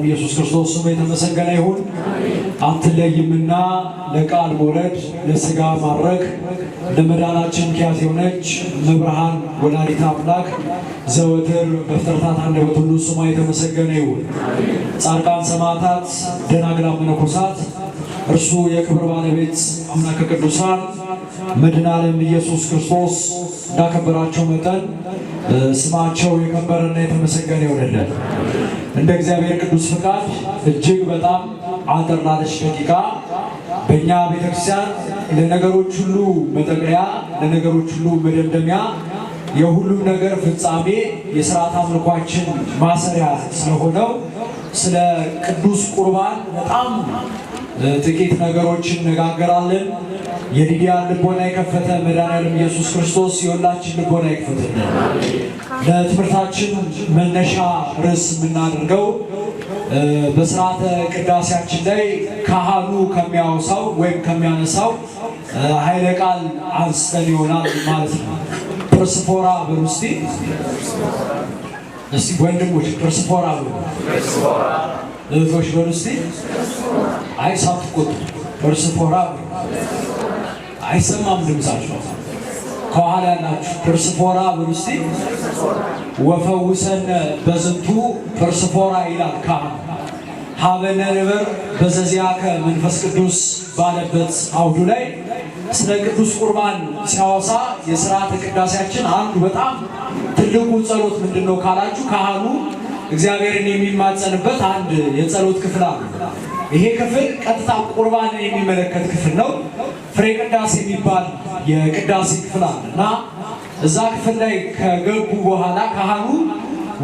ኢየሱስ ክርስቶስ ስሙ የተመሰገነ ይሁን። አትለይምና ለቃል መውረድ ለሥጋ ማድረግ ለመዳናችን ምክንያት የሆነች እመብርሃን ወላዲተ አምላክ ዘወትር በፍጥረታት አንደበት ሁሉ ስሟ የተመሰገነ ይሁን። ጻድቃን ሰማዕታት፣ ደናግላን መነኮሳት እርሱ የክብር ባለቤት አምላከ ቅዱሳን መድኃኔ ዓለም ኢየሱስ ክርስቶስ እንዳከበራቸው መጠን ስማቸው የከበረና የተመሰገነ ይሆንልን። እንደ እግዚአብሔር ቅዱስ ፍቃድ እጅግ በጣም አጠር ላለች ደቂቃ በእኛ ቤተክርስቲያን ለነገሮች ሁሉ መጠቅለያ፣ ለነገሮች ሁሉ መደምደሚያ፣ የሁሉም ነገር ፍጻሜ፣ የሥርዓት አምልኳችን ማሰሪያ ስለሆነው ስለ ቅዱስ ቁርባን በጣም ጥቂት ነገሮችን እነጋገራለን። የሊዲያን ልቦና የከፈተ መድኃኔዓለም ኢየሱስ ክርስቶስ የሁላችን ልቦና ይክፈትልን። ለትምህርታችን መነሻ ርዕስ የምናደርገው በስርዓተ ቅዳሴያችን ላይ ካህኑ ከሚያወሳው ወይም ከሚያነሳው ኃይለ ቃል አንስተን ይሆናል ማለት ነው። ፕርስፎራ በሉ እስቲ። እስቲ ወንድሞች ፕርስፎራ በሉ፣ እህቶች በሉ እስቲ። አይ ሳትቆጡ ፕርስፎራ በሉ። አይሰማም ድምጻችሁ። ከኋላ ያላችሁ ፕርስፎራ በሉ እስቲ። ወፈውሰነ በዝንቱ ፕርስፎራ ይላል ካህኑ። ሀበነ ንበር በዘዚአከ መንፈስ ቅዱስ ባለበት አውዱ ላይ ስለ ቅዱስ ቁርባን ሲያወሳ የሥርዓተ ቅዳሴያችን አንዱ በጣም ትልቁ ጸሎት ምንድን ነው ካላችሁ ካህኑ እግዚአብሔርን የሚማጸንበት አንድ የጸሎት ክፍል አለ። ይሄ ክፍል ቀጥታ ቁርባንን የሚመለከት ክፍል ነው። ፍሬ ቅዳሴ የሚባል የቅዳሴ ክፍል አለ እና እዛ ክፍል ላይ ከገቡ በኋላ ካህኑ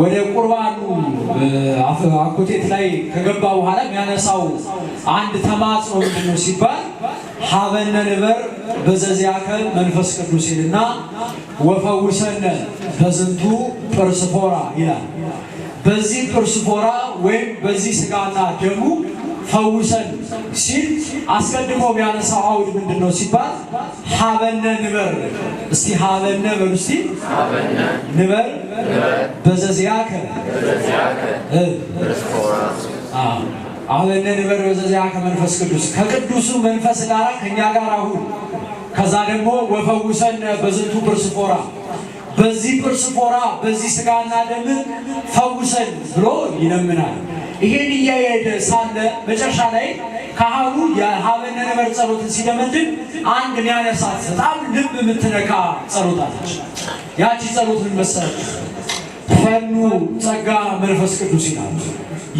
ወደ ቁርባኑ አኮቴት ላይ ከገባ በኋላ የሚያነሳው አንድ ተማጽኖ ምንድን ነው ሲባል ሀበነ ንበር በዘዚአከ መንፈስ ቅዱስ ይልና ወፈውሰነ በዝንቱ ጵርስፎራ ይላል። በዚህ ጵርስፎራ ወይም በዚህ ስጋና ደሙ ፈውሰን ሲል አስቀድሞ የሚያነሳው አውድ ምንድን ነው ሲባል ሀበነ ንበር። እስቲ ሀበነ በሉ እስቲ። ንበር በዘዚአከ፣ ሀበነ ንበር በዘዚአከ መንፈስ ቅዱስ፣ ከቅዱሱ መንፈስ ጋር ከኛ ጋር አሁን። ከዛ ደግሞ ወፈውሰነ በዝንቱ ጵርስፎራ፣ በዚህ ጵርስፎራ በዚህ ስጋና ደም ፈውሰን ብሎ ይለምናል። ይሄን እያሄደ ሳለ መጨረሻ ላይ ካህኑ የሀበነ ንበር ጸሎትን ሲደመድም አንድ የሚያነሳት በጣም ልብ የምትነካ ጸሎት አለች። ያቺ ጸሎት ምን መሰለች? ፈኑ ጸጋ መንፈስ ቅዱስ ይላል።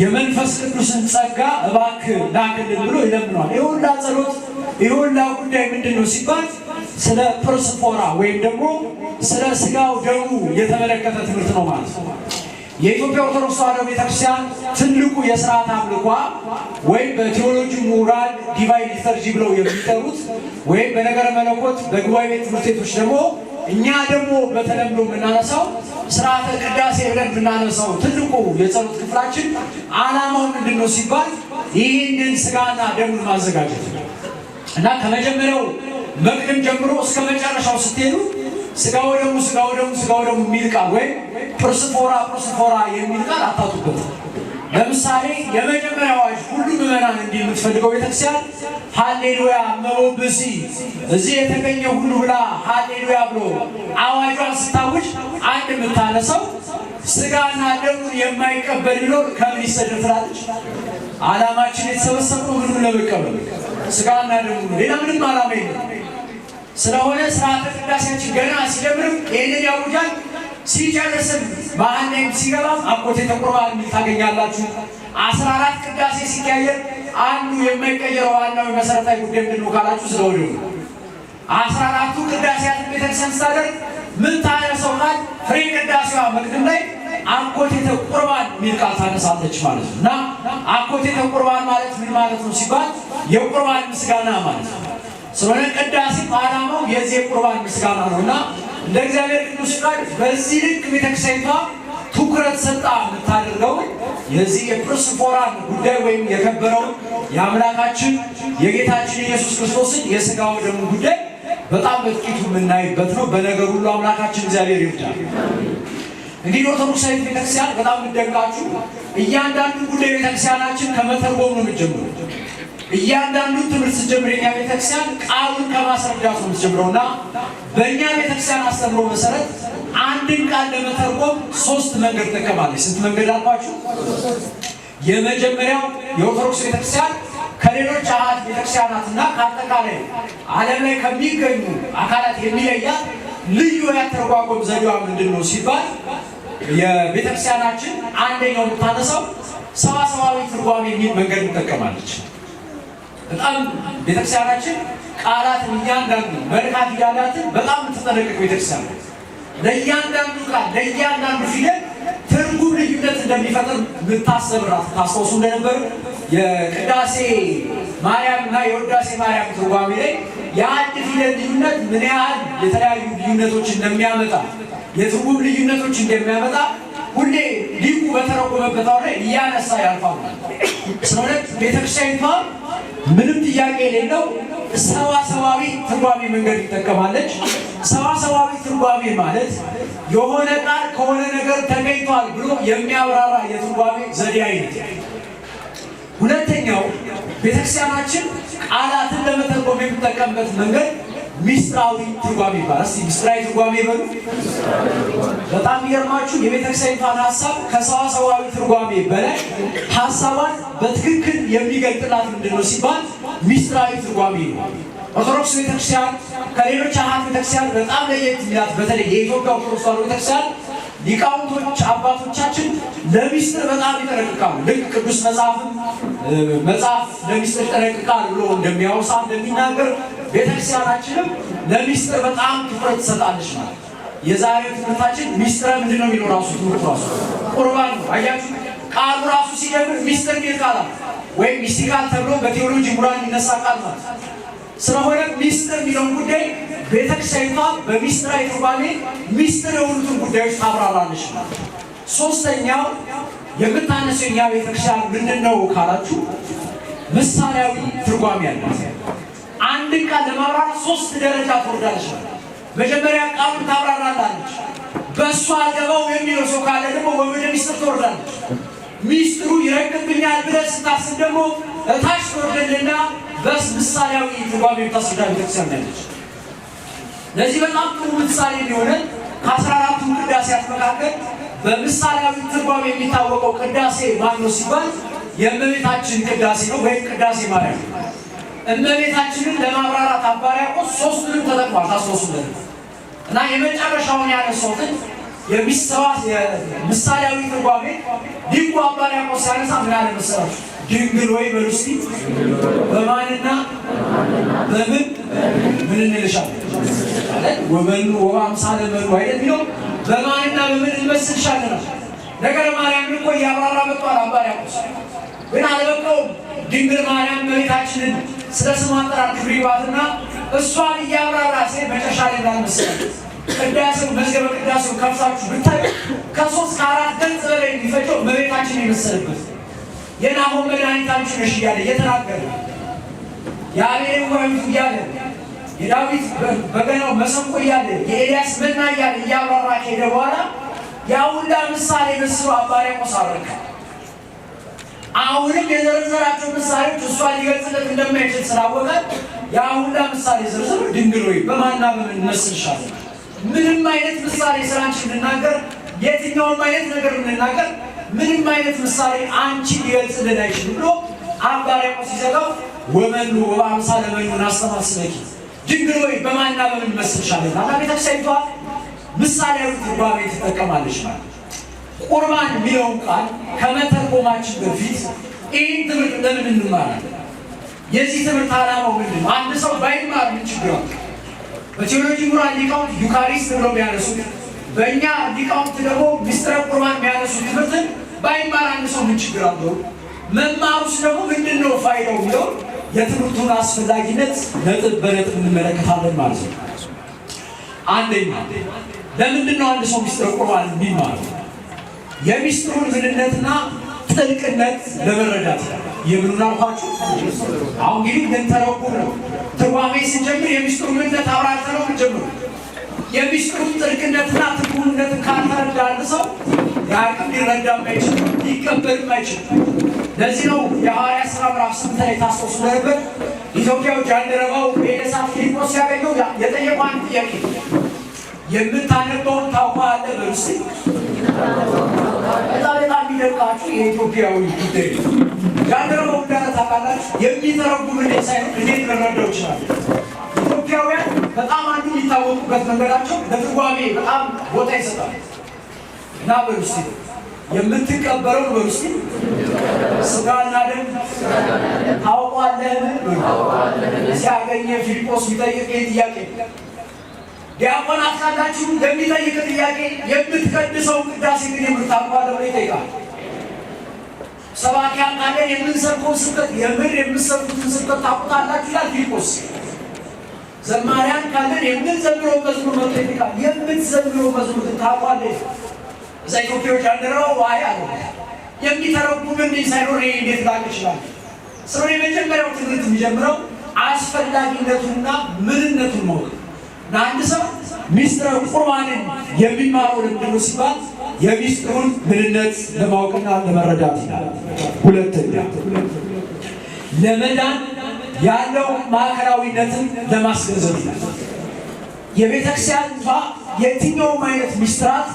የመንፈስ ቅዱስን ጸጋ እባክህ ላክልን ብሎ ይለምነዋል። ይህ ሁላ ጸሎት፣ ይህ ሁላ ጉዳይ ምንድን ነው ሲባል ስለ ጵርስፎራ ወይም ደግሞ ስለ ስጋው ደሙ የተመለከተ ትምህርት ነው ማለት ነው። የኢትዮጵያ ኦርቶዶክስ ተዋሕዶ ቤተክርስቲያን ትልቁ የስርዓት አምልኳ ወይም በቴዎሎጂ ምሁራን divine liturgy ብለው የሚጠሩት ወይም በነገረ መለኮት በጉባኤ ቤት ትምህርት ቤቶች ደግሞ እኛ ደግሞ በተለምዶ የምናነሳው ስርዓተ ቅዳሴ ብለን የምናነሳው ትልቁ የጸሎት ክፍላችን ዓላማው ምንድን ነው ሲባል ይህንን ስጋና ደሙን ማዘጋጀት ነው እና ከመጀመሪያው መቅድም ጀምሮ እስከ መጨረሻው ስትሄዱ ስጋ ወደሙ፣ ስጋ ወደሙ፣ ስጋ ወደሙ የሚል ቃል ወይም ጵርስፎራ ጵርስፎራ የሚል ቃል አታጡበት። ለምሳሌ የመጀመሪያው አዋጅ ሁሉ ምዕመናን እንዲህ የምትፈልገው ቤተክርስቲያን ሃሌሉያ መቦብሲ እዚህ የተገኘ ሁሉ ብላ ሃሌሉያ ብሎ አዋጇን ስታውጅ አንድ የምታነሳው ስጋና ደሙን የማይቀበል ቢኖር ከምን ይሰደድ ትላለች። ዓላማችን የተሰበሰብነው ምኑን ለመቀበል ስጋና ደሙ ነው። ሌላ ምንም ዓላማ የለም። ስለሆነ ስርዓተ ቅዳሴያችን ገና ሲጀምርም ይህንን ያውጃል። ሲጨርስም መሀል ላይም ሲገባም አኮቴተ ቁርባን የሚል ታገኛላችሁ። 14 ቅዳሴ ሲቀያየር አንዱ የማይቀየረው ዋናው የመሰረታዊ ጉዳይ ምንድን ነው ካላችሁ ስለ ወደሙ ነው። 14ቱ ቅዳሴያትን ቤተክርስቲያን ስታደርግ ምን ታነሰው ቃል ፍሬ ቅዳሴዋ መቅድም ላይ አኮቴተ ቁርባን የሚል ቃል ታነሳለች ማለት ነው። እና አኮቴተ ቁርባን ማለት ምን ማለት ነው ሲባል የቁርባን ምስጋና ማለት ነው። ስለሆነ ቅዳሴ ዓላማው የዚህ የቁርባን ምስጋና ነው እና እንደ እግዚአብሔር ቅዱስ ፍቃድ በዚህ ልክ ቤተክርስቲያኒቷ ትኩረት ሰጣ የምታደርገው የዚህ የጵርስፎራን ጉዳይ ወይም የከበረውን የአምላካችን የጌታችን የኢየሱስ ክርስቶስን የስጋው ደሙ ጉዳይ በጣም በጥቂቱ የምናይበት ነው። በነገር ሁሉ አምላካችን እግዚአብሔር ይርዳል። እንግዲህ ኦርቶዶክሳዊት ቤተክርስቲያን በጣም የምደንቃችሁ እያንዳንዱ ጉዳይ ቤተክርስቲያናችን ከመተርጎም ነው የምትጀምረው። እያንዳንዱን ትምህርት ስትጀምር የኛ ቤተክርስቲያን ቃሉን ከማስረዳት ነው የምትጀምረው እና በእኛ ቤተክርስቲያን አስተምሮ መሰረት አንድን ቃል ለመተርጎም ሶስት መንገድ ትጠቀማለች። ስንት መንገድ አልኳችሁ? የመጀመሪያው የኦርቶዶክስ ቤተክርስቲያን ከሌሎች አሃት ቤተክርስቲያናትና ከአጠቃላይ ዓለም ላይ ከሚገኙ አካላት የሚለያት ልዩ ያተረጓጎም ዘዴዋ ምንድን ነው ሲባል የቤተክርስቲያናችን አንደኛው የምታነሳው ሰዋሰዋዊ ትርጓሜ የሚል መንገድ ትጠቀማለች። በጣም ቤተክርስቲያናችን ቃላትን እያንዳንዱ መልካ ፊደላትን በጣም የምትጠነቀቅ ቤተክርስቲያን ነው። ለእያንዳንዱ ቃል ለእያንዳንዱ ፊደል ትርጉም ልዩነት እንደሚፈጥር የምታስተምራት፣ ታስታውሱ እንደነበር የቅዳሴ ማርያም እና የውዳሴ ማርያም ትርጓሜ ላይ የአንድ ፊደል ልዩነት ምን ያህል የተለያዩ ልዩነቶች እንደሚያመጣ፣ የትርጉም ልዩነቶች እንደሚያመጣ ሁሌ ሊቁ በተረጎመበት አሁን ላይ እያነሳ ያልፋል። ስለሆነ ቤተክርስቲያኒቷ ምንም ጥያቄ የሌለው ሰዋሰዋዊ ትርጓሜ መንገድ ይጠቀማለች። ሰዋሰዋዊ ትርጓሜ ማለት የሆነ ቃል ከሆነ ነገር ተገኝቷል ብሎ የሚያብራራ የትርጓሜ ዘዴ አይነት። ሁለተኛው ቤተክርስቲያናችን ቃላትን ለመተርጎም የምትጠቀምበት መንገድ ሚስጥራዊ ትርጓሜ ይባላል። እስቲ ሚስጥራዊ ትርጓሜ ይበሉ። በጣም የሚገርማችሁ የቤተክርስቲያኒቷን ሀሳብ ከሰዋሰዋዊ ትርጓሜ በላይ ሀሳቧን በትክክል የሚገልጥላት ምንድን ነው ሲባል ሚስጥራዊ ትርጓሜ ነው። ኦርቶዶክስ ቤተክርስቲያን ከሌሎች አሃት ቤተክርስቲያን በጣም ለየት የሚላት፣ በተለይ የኢትዮጵያ ኦርቶዶክስ ተዋሕዶ ቤተክርስቲያን ሊቃውንቶች አባቶቻችን ለሚስጥር በጣም ይጠነቅቃሉ። ልክ ቅዱስ መጽሐፍም መጽሐፍ ለሚስጥር ይጠነቅቃል ብሎ እንደሚያወሳ፣ እንደሚናገር ቤተክርስቲያናችንም ለሚስጥር በጣም ትኩረት ትሰጣለች ማለት። የዛሬው ትምህርታችን ሚስጥረ ምንድን ነው የሚለው ራሱ ትምህርቱ ራሱ ቁርባን ነው። አያችሁ፣ ቃሉ ራሱ ሲጀምር ሚስጥር የሚል ቃል አለ ወይም mystical ተብሎ በቴዎሎጂ ምሁራን የሚነሳ ቃል ማለት ስለሆነ ሚስጥር የሚለውን ጉዳይ ቤተክርስቲያኒቷ በሚስጥራዊ ትርጓሜ ሚስጥር የሆኑትን ጉዳዮች ታብራራለች ማለት። ሶስተኛው የምታነሰው የኛ ቤተክርስቲያን ምንድን ነው ካላችሁ ምሳሌያዊ ትርጓሜ አላት። አንድን ቃል ለማብራራት ሶስት ደረጃ ትወርዳለች። መጀመሪያ ቃሉን ታብራራላለች። በእሱ አልገባው የሚለው ሰው ካለ ደግሞ ወደ ሚስጥር ትወርዳለች። ሚስጥሩ ይረቅብኛል ብለህ ስታስብ ደግሞ እታች ትወርድልና በስ ምሳሌያዊ ትርጓሜ የምታስረዳ ቤተክርስቲያን ያለች። ለዚህ በጣም ጥሩ ምሳሌ የሚሆነን ከ14ቱ ቅዳሴያት መካከል በምሳሌያዊ ትርጓሜ የሚታወቀው ቅዳሴ ማን ነው ሲባል የእመቤታችን ቅዳሴ ነው ወይም ቅዳሴ ማርያም። እመቤታችንን ለማብራራት አባ ሕርያቆስ ሶስቱንም ተጠቅሟል። ታስታውሱለት እና የመጨረሻውን ያነሳሁትን የምሳሌያዊ ትርጓሜ ሊቁ አባ ሕርያቆስ ሲያነሳ ምን አለ መሰላችሁ? ድንግል ወይ በሉ እስቲ፣ በማንና በምን ምን እንልሻለን? ወበኑ ወበአምሳለ መኑ አይደል የሚለው፣ በማንና በምን እንመስልሻለን? ነገረ ማርያምን እኮ እያብራራ መጥቷል አባ ሕርያቆስ፣ ግን አልበቃውም። ድንግል ማርያም እመቤታችንን ስለ ስሟ አጠራር ክብር ይግባትና እሷን እያብራራ ሲሄድ መጨረሻ ላይ እንዳለ መሰላችሁ፣ ቅዳሴው መዝገበ ቅዳሴው ከፍታችሁ ብታዩ ከ3 ከ4 ገጽ በላይ የሚፈጀው እመቤታችንን የመሰለበት፣ የናሆም መድኃኒታችን ነሽ እያለ እየተናገረ፣ የአቤል ወይቱ እያለ፣ የዳዊት በገናው መሰንቆ እያለ፣ የኤልያስ መና እያለ እያብራራ ከሄደ በኋላ ያ ሁላ ምሳሌ መስሎ አባ ሕርያቆስ አረካ። አሁንም የዘረዘራቸው ምሳሌዎች እሷ ሊገልጽለት እንደማይችል ስላወቀ ያ ሁላ ምሳሌ ዝርዝር ድንግል ወይ በማና በምን እንመስልሻለን? ምንም አይነት ምሳሌ ስላንቺ ብንናገር፣ የትኛውም አይነት ነገር ብንናገር ምንም አይነት ምሳሌ አንቺ ሊገልጽልን አይችልም ብሎ አባ ሕርያቆስ ሲዘጋው ወመኑ ወበአምሳለ መኑ ናስተማስለኪ፣ ድንግል ወይ በማና በምን እንመስልሻለን? እና ቤተክርስቲያኒቷ ምሳሌያዊ ትርጓሜ ትጠቀማለች ማለት። ቁርባን የሚለውን ቃል ከመተርጎማችን በፊት ይህን ትምህርት ለምን እንማራለን? የዚህ ትምህርት ዓላማው ምንድን ነው? አንድ ሰው ባይማር ምን ችግር አለ? በቴዎሎጂ ምሁራን ሊቃውንት Eucharist ብለው የሚያነሱት፣ በእኛ ሊቃውንት ደግሞ ምስጢረ ቁርባን የሚያነሱት ትምህርትን ባይማር አንድ ሰው ምን ችግር አለው? መማሩስ ደግሞ ምንድን ነው ፋይዳው የሚለው የትምህርቱን አስፈላጊነት ነጥብ በነጥብ እንመለከታለን ማለት ነው። አንደኛ፣ ለምንድን ነው አንድ ሰው ምስጢረ ቁርባን የሚማረው? የሚስጥሩን ምንነትና ጥልቅነት ለመረዳት። የምኑን አልኳችሁ? አሁን እንግዲህ ልንተረጉም ነው። ትርጓሜ ስንጀምር የሚስጥሩ ምንነት አብራርተን ነው የምንጀምረው። የሚስጥሩን ጥልቅነትና ትርጉምነትን ካልተረዳ አንድ ሰው የአቅም ሊረዳም አይችልም፣ ሊቀበልም አይችልም። ለዚህ ነው የሐዋርያት ሥራ ምዕራፍ 8 ላይ ታስታውሱ እንደነበር ኢትዮጵያው ጃንደረባው በኤደሳት ፊልጶስ ሲያገኘው የጠየቀው አንድ ጥያቄ የምታነበውን ታውቀዋለህ? በሉ እስኪ። በጣም በጣም የሚደንቃችሁ የኢትዮጵያዊ ጉዳይ ነው። ጃንደረባው እንዳለ ታውቃላችሁ፣ የሚተረጉምልኝ ሳይሆን እንዴት ልረዳው ይችላል? ኢትዮጵያውያን በጣም አንዱ የሚታወቁበት መንገዳቸው ለትርጓሜ በጣም ቦታ ይሰጣል። እና በሉ እስኪ የምትቀበለውን በሉ እስኪ ሥጋና ደም ታውቀዋለህን? ሲያገኘ ፊልጶስ ቢጠይቅ ይህ ጥያቄ ዲያቆናት ካላችሁ የሚጠይቅ ጥያቄ የምትቀድሰውን ቅዳሴ ግን የምታውቀዋለህ ብሎ ይጠይቃል። ሰባኪያን ካለን የምንሰብከውን ስብከት የምር የምትሰብኩትን ስብከት ታውቁታላችሁ ይላል ፊልጶስ። ዘማሪያን ካለን የምንዘምረው መዝሙር መጥቶ ይጠይቃል። የምትዘምረው መዝሙር ግን ታውቀዋለህ? እዛ ኢትዮጵያዎች ያንደረው አይ አለ የሚተረጉምልኝ ሳይኖር እኔ እንዴት ላውቅ እችላለሁ? ስለሆነ የመጀመሪያው ትምህርት የሚጀምረው አስፈላጊነቱንና ምንነቱን ማወቅ። ለአንድ ሰው ሚስጥረ ቁርባንን የሚማረው ለምንድን ነው ሲባል የሚስጥሩን ምንነት ለማወቅና ለመረዳት ይላል። ሁለተኛ ለመዳን ያለው ማዕከላዊነትን ለማስገንዘብ ይላል። የቤተክርስቲያኒቷ የትኛውም አይነት ሚስጥራት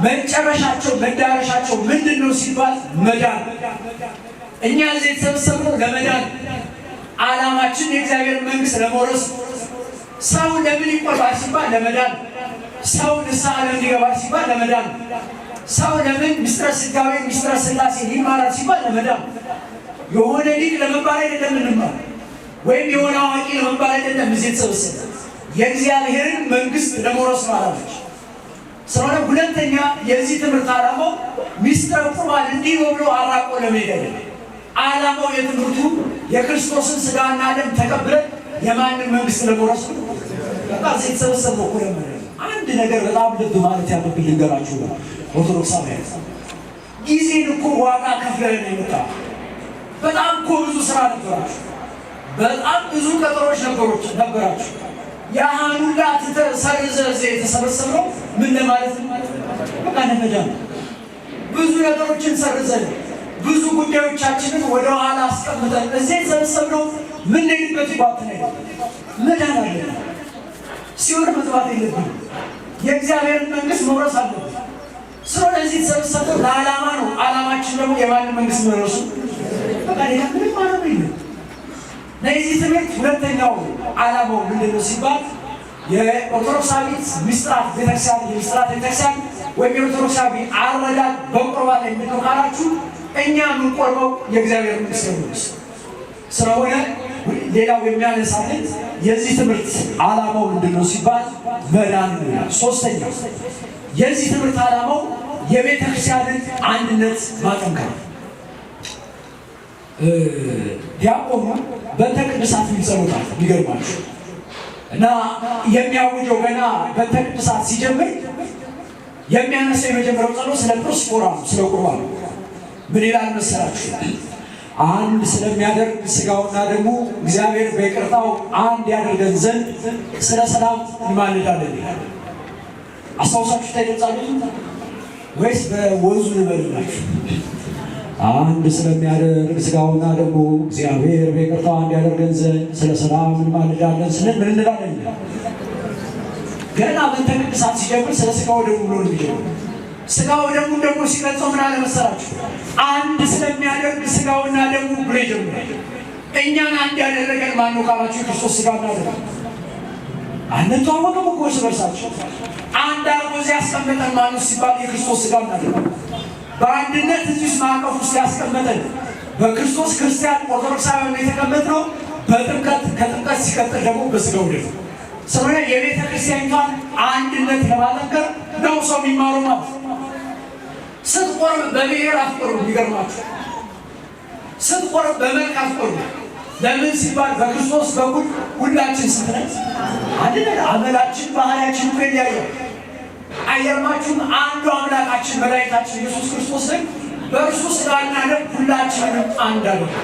መጨረሻቸው መዳረሻቸው ምንድን ነው ሲባል መዳን። እኛ እዚህ የተሰበሰብነው ለመዳን፣ ዓላማችን የእግዚአብሔር መንግሥት ለመውረስ። ሰው ለምን ይቆርባል ሲባል ለመዳን። ሰው ንስሐ ለምን ይገባል ሲባል ለመዳን። ሰው ለምን ምስጢረ ሥጋዌ ምስጢረ ሥላሴ ይማራል ሲባል ለመዳን። የሆነ ሊቅ ለመባል አይደለም እንማር፣ ወይም የሆነ አዋቂ ለመባል አይደለም እዚህ የተሰበሰብነው፣ የእግዚአብሔርን መንግሥት ለመውረስ ነው ዓላማችን። ስለሆነ ሁለተኛ የዚህ ትምህርት ዓላማው ሚስጥረ ቁርባን እንዲህ ነው ብሎ አራቆ ለመሄድ አይደለም። ዓላማው የትምህርቱ የክርስቶስን ሥጋና ደም ተቀብለን የማንን መንግስት ለመውረስ ነው። በቃ እዚህ የተሰበሰብነው እኮ ለመዳን። አንድ ነገር በጣም ልብ ማለት ያለብን ልንገራችሁ ነው። ኦርቶዶክሳውያን ጊዜን እኮ ዋጋ ከፍለን ነው የመጣው። በጣም እኮ ብዙ ስራ ነበራችሁ። በጣም ብዙ ቀጠሮች ነበራችሁ። ያህን ሁላ ትተህ ሰርዘህ እዚህ የተሰበሰብነው ምን ለማለት ነው? በቃ ለመዳን። ብዙ ነገሮችን ሰርዘን ብዙ ጉዳዮቻችንን ወደ ኋላ አስቀምጠን እዚህ የተሰበሰብነው ምንሄድበት ጓት ነው። መዳን አለብን። ሲኦል መግባት የለብንም። የእግዚአብሔርን መንግስት መውረስ አለብን። ስለሆነ እዚህ የተሰበሰብነው ለዓላማ ነው። ዓላማችን ደግሞ የማንን መንግስት መውረሱ? በቃ ሌላ ምንም ዓላማ የለም። ለዚህ ትምህርት ሁለተኛው ዓላማው ምንድን ነው ሲባል የኦርቶዶክሳዊት ምስጢራት ቤተክርስቲያን የምስጢራት ቤተክርስቲያን ወይም የኦርቶዶክሳዊ አረዳድ በቁርባን ላይ ምንድን ነው ካላችሁ እኛ የምንቆርበው የእግዚአብሔር መንግስት ነው። ስለሆነ ሌላው የሚያነሳልን የዚህ ትምህርት ዓላማው ምንድን ነው ሲባል መዳን ነው። ሶስተኛው የዚህ ትምህርት ዓላማው የቤተክርስቲያንን አንድነት ማጠንከር። ዲያቆኑ በእንተ ቅድሳት የሚል ጸሎት አለ። የሚገርማችሁ እና የሚያውጀው ገና በእንተ ቅድሳት ሲጀምር የሚያነሳው የመጀመሪያው ጸሎት ስለ ፕሮስፎራ ነው፣ ስለ ቁርባን ነው። ምን ይላል መሰላችሁ? አንድ ስለሚያደርግ ስጋውና ደሙ እግዚአብሔር በይቅርታው አንድ ያደርገን ዘንድ ስለ ሰላም እንማልዳለን ይላል። አስታውሳችሁ ታይደጻሉት ወይስ በወንዙ ልበልላችሁ? አንድ ስለሚያደርግ ስጋውና ደሙ እግዚአብሔር በይቅርታው አንድ ያደርገን ዘንድ ስለ ሰላም እንማልዳለን ስንል ምን እንላለን? ገና በእንተ ቅድሳት ሲጀምር ስለ ስጋው ደሙ ብሎ ነው የሚጀምረው። ስጋው ደሙን ደግሞ ሲገልጸው ምን አለ መሰላችሁ? አንድ ስለሚያደርግ ስጋውና ደሙ ብሎ ይጀምራል። እኛን አንድ ያደረገን ማን ነው ካላችሁ የክርስቶስ ስጋና ደሙ። አንተዋወቅም እኮ እርስ በርሳችን። አንድ አድርጎ እዚህ ያስቀመጠን ማን ነው ሲባል የክርስቶስ ስጋና ደሙ። በአንድነት እዚህ ውስጥ ማዕቀፍ ውስጥ ያስቀመጠን በክርስቶስ ክርስቲያን ኦርቶዶክሳውያን የተቀመጥነው በጥምቀት፣ ከጥምቀት ሲቀጥል ደግሞ በስጋው ደሙ ስለሆነ የቤተ ክርስቲያኒቷን አንድነት ለማጠንከር ነው ሰው የሚማረው ማለት ነው። ስትቆርብ በብሔር አትቆርብ። የሚገርማችሁ ስትቆርብ በመልክ አትቆርብ። ለምን ሲባል በክርስቶስ በኩል ሁላችን ስንት ነን? አንድ ነን። አመላችን ባህሪያችን እኮ ይለያያል። አይገርማችሁም? አንዱ አምላካችን መድኃኒታችን ኢየሱስ ክርስቶስ ግን በእርሱ ስጋና ደም ሁላችንንም አንድ አደረገ።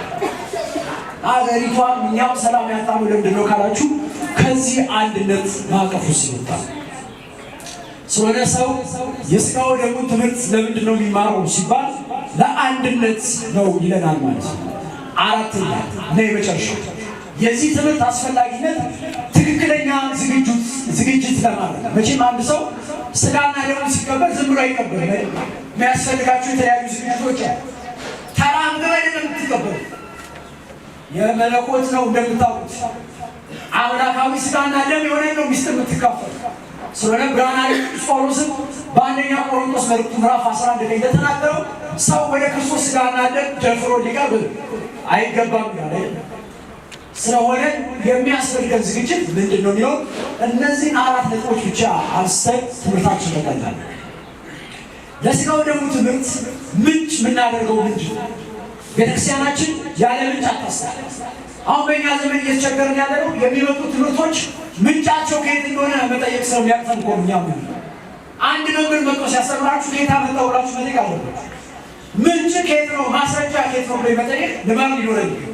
አገሪቷም እኛም ሰላም ያጣነው ለምንድን ነው ካላችሁ ከዚህ አንድነት ማዕቀፍ ውስጥ ይወጣል። ስለሆነ ሰው የሥጋው ደሙን ትምህርት ለምንድን ነው የሚማረው ሲባል ለአንድነት ነው ይለናል ማለት ነው። አራተኛ እና የመጨረሻው የዚህ ትምህርት አስፈላጊነት ትክክለኛ ዝግጅት ለማድረግ። መቼም አንድ ሰው ስጋና ደሙን ሲቀበል ዝም ብሎ አይቀበልም። የሚያስፈልጋቸው የተለያዩ ዝግጅቶች አሉ። ተራ ምግብ አይደለም የምትቀበሉ፣ የመለኮት ነው። እንደምታውቁት አምላካዊ ስጋና ደም የሆነ ነው ሚስጥር የምትካፈሉ። ስለሆነ ብርሃነ ቅዱስ ጳውሎስም በአንደኛ ቆሮንቶስ መልእክቱ ምዕራፍ 11 ላይ እንደተናገረው ሰው ወደ ክርስቶስ ስጋና ደም ደፍሮ ሊቀርብ አይገባም ይላል። ስለሆነ የሚያስፈልገን ዝግጅት ምንድን ነው የሚለው እነዚህን አራት ነጥቦች ብቻ አንስተን ትምህርታችን እንቀጥላለን። ለስጋው ደሙ ትምህርት ምንጭ የምናደርገው ምንድን ነው? ቤተክርስቲያናችን ያለ ምንጭ አታስተምርም። አሁን በእኛ ዘመን እየተቸገርን ያለ ነው የሚመጡ ትምህርቶች ምንጫቸው ከየት እንደሆነ መጠየቅ ስለሚያቅተን እኮ ነው። እኛ አንድ መምህር መጥቶ ሲያስተምራችሁ ከየት አመጣው ብላችሁ መጠየቅ አለባችሁ። ምንጭ ከየት ነው፣ ማስረጃ ከየት ነው ብሎ መጠየቅ ልማድ ሊኖረን ይገባል።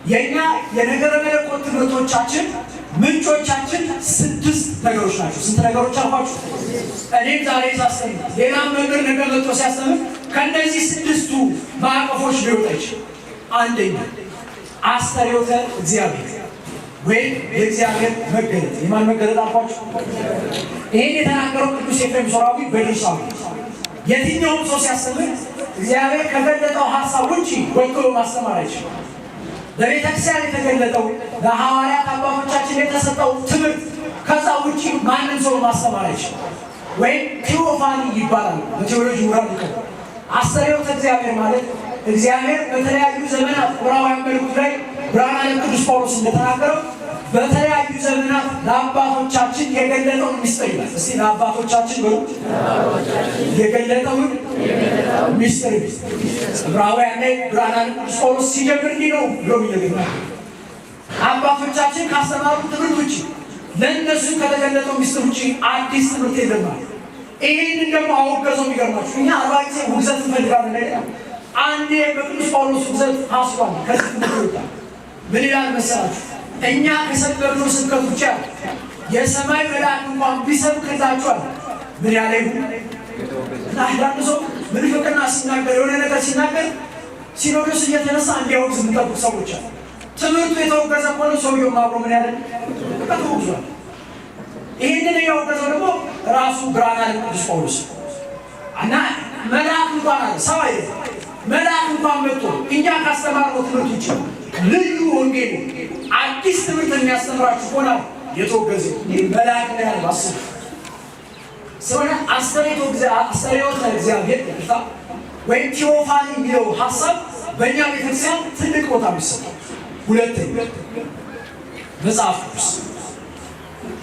የእኛ የነገረ መለኮት ትምህርቶቻችን ምንጮቻችን ስድስት ነገሮች ናቸው። ስንት ነገሮች አልኳችሁ? እኔም ዛሬ ሳስተምር ሌላም መምህር ነገር መጥቶ ሲያስተምር ከእነዚህ ስድስቱ ማዕቀፎች ሊወጣ ይችላል። አንደኛ አስተርእዮተ እግዚአብሔር ወይም የእግዚአብሔር መገለጥ። የማን መገለጥ አልኳችሁ? ይሄን የተናገረው ቅዱስ ኤፍሬም ሶርያዊ በድርሳኑ። የትኛውም ሰው ሲያስተምር እግዚአብሔር ከገለጠው ሀሳብ ውጭ ወጥቶ ማስተማር አይችልም። በቤተክርስቲያን የተገለጠው፣ ለሐዋርያት አባቶቻችን የተሰጠው ትምህርት፣ ከዛ ውጭ ማንም ሰው ማስተማር አይችልም። ወይም theophany ይባላል በቴዎሎጂ ምሁራን ይቀር። አስተርእዮተ እግዚአብሔር ማለት እግዚአብሔር በተለያዩ ዘመናት፣ ዕብራውያን መልእክቱ ላይ ብርሃነ ዓለም ቅዱስ ጳውሎስ እንደተናገረው፣ በተለያዩ ዘመናት ለአባቶቻችን የገለጠውን ሚስጥር ይላል። እስቲ ለአባቶቻችን በሉ፣ የገለጠውን ሚስጥር። ዕብራውያን ላይ ብርሃነ ዓለም ቅዱስ ጳውሎስ ሲጀምር እንዲህ ነው ብሎ የሚነግር፣ አባቶቻችን ካስተማሩ ትምህርት ውጭ፣ ለእነሱ ከተገለጠው ሚስጥር ውጭ አዲስ ትምህርት የለም ማለት። ይህንን ደግሞ አወገዘው። የሚገርማችሁ እኛ 40 ጊዜ ውግዘት እንፈልጋለን አይደል? አንዴ በቅዱስ ጳውሎስ ውግዘት ታስሯል። ከዚህ ትምህርት ይወጣል። ምን ይላል መሰላችሁ? እኛ ከሰበክነው ስብከት ውጭ ያለ የሰማይ መልአክ እንኳን ቢሰብክላችኋል ምን ያለ ይሁን? እና አንዳንድ ሰው ምንፍቅና ሲናገር፣ የሆነ ነገር ሲናገር ሲኖዶስ እየተነሳ እንዲያወግዝ የምንጠብቅ ሰዎች አሉ። ትምህርቱ የተወገዘ ከሆነ ሰውየው አብሮ ምን ያለ ተወግዟል። ይህንን ያወገዘው ደግሞ ራሱ ብርሃነ ዓለም ቅዱስ ጳውሎስ እና መልአክ እንኳን አለ፣ ሰው አይደለም፣ መልአክ እንኳን መጥቶ እኛ ካስተማርነው ትምህርት ውጭ ልዩ ወንጌል አዲስ ትምህርት የሚያስተምራችሁ ሆና የተወገዘ። መልአክ ነው ያለው፣ አስቡ። ስለሆነ አስተርእዮተ እግዚአብሔር ወይም theophany የሚለው ሀሳብ በእኛ ቤተክርስቲያን ትልቅ ቦታ የሚሰጠው። ሁለተኛ መጽሐፍ ቅዱስ።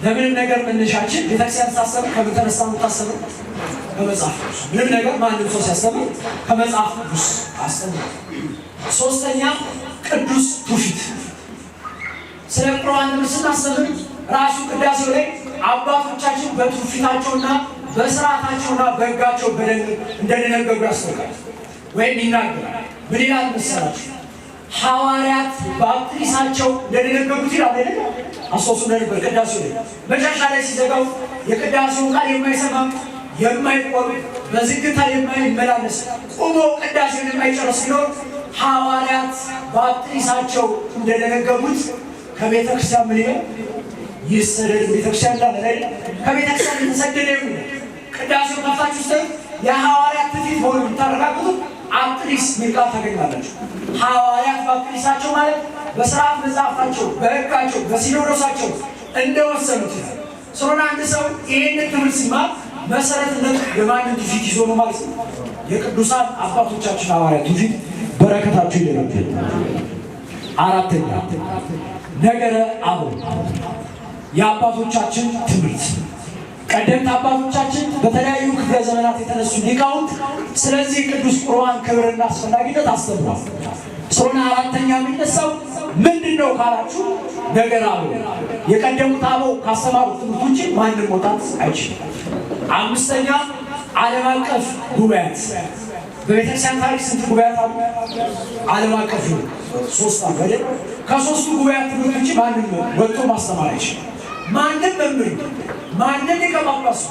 ለምንም ነገር መነሻችን ቤተክርስቲያን ሳሰብ ከምን ተነሳ የምታሰበው? ከመጽሐፍ ቅዱስ። ምንም ነገር ማንም ሰው ሲያስተምር ከመጽሐፍ ቅዱስ አስተምር። ሶስተኛ ቅዱስ ትውፊት። ስለ ቁርባን ትምህርት ስናስተምር ራሱ ቅዳሴው ላይ አባቶቻችን በትውፊታቸውና በስርዓታቸውና በሕጋቸው እንደደነገጉ ያስታውቃል ወይም ይናገራል። ምን ይላል መሰላችሁ? ሐዋርያት በአብጥሊሳቸው እንደደነገጉት ይላል አይደል? አስታውሱ እንደነበር ቅዳሴው ላይ መጨረሻ ላይ ሲዘጋው የቅዳሴውን ቃል የማይሰማ፣ የማይቆርብ፣ በዝግታ የማይመላለስ፣ ቆሞ ቅዳሴውን የማይጨርስ ቢኖር ሐዋርያት በአብጥሊሳቸው እንደደነገጉት ከቤተ ክርስቲያን ምን ይላል? ይሰደድ። ቤተክርስቲያን እንዳለ አይደል? ከቤተክርስቲያን የተሰደደ ይሁን። ቅዳሴው ከፍታችሁ ስታዩት የሐዋርያት ትውፊት መሆኑን የምታረጋግጡት አብጥሊስ የሚል ቃል ታገኛላችሁ። ሐዋርያት በአብጥሊሳቸው ማለት በስርዓት መጽሐፋቸው፣ በሕጋቸው፣ በሲኖዶሳቸው እንደወሰኑት ይላል። ስለሆነ አንድ ሰው ይህንን ትምህርት ሲማር መሰረትነቱ የማንን ትውፊት ይዞ ነው ማለት ነው? የቅዱሳን አባቶቻችን ሐዋርያት ትውፊት፣ በረከታቸው ይደርብን። አራተኛ ነገረ አበው፣ የአባቶቻችን ትምህርት። ቀደምት አባቶቻችን በተለያዩ ክፍለ ዘመናት የተነሱ ሊቃውንት ስለዚህ ቅዱስ ቁርባን ክብርና አስፈላጊነት አስተምሯል። ስለሆነ አራተኛ የሚነሳው ምንድን ነው ካላችሁ ነገረ አበው፣ የቀደሙት አበው ካስተማሩት ትምህርት ውጭ ማንም መውጣት አይችልም። አምስተኛ ዓለም አቀፍ ጉባኤያት። በቤተክርስቲያን ታሪክ ስንት ጉባኤያት አሉ? ዓለም አቀፍ ሶስት አሉ አይደል? ከሶስቱ ጉባኤያት ትምህርት ውጭ ማንም ወጥቶ ማስተማር አይችልም። ማንም መምህር፣ ማንም ሊቀ ጳጳስ፣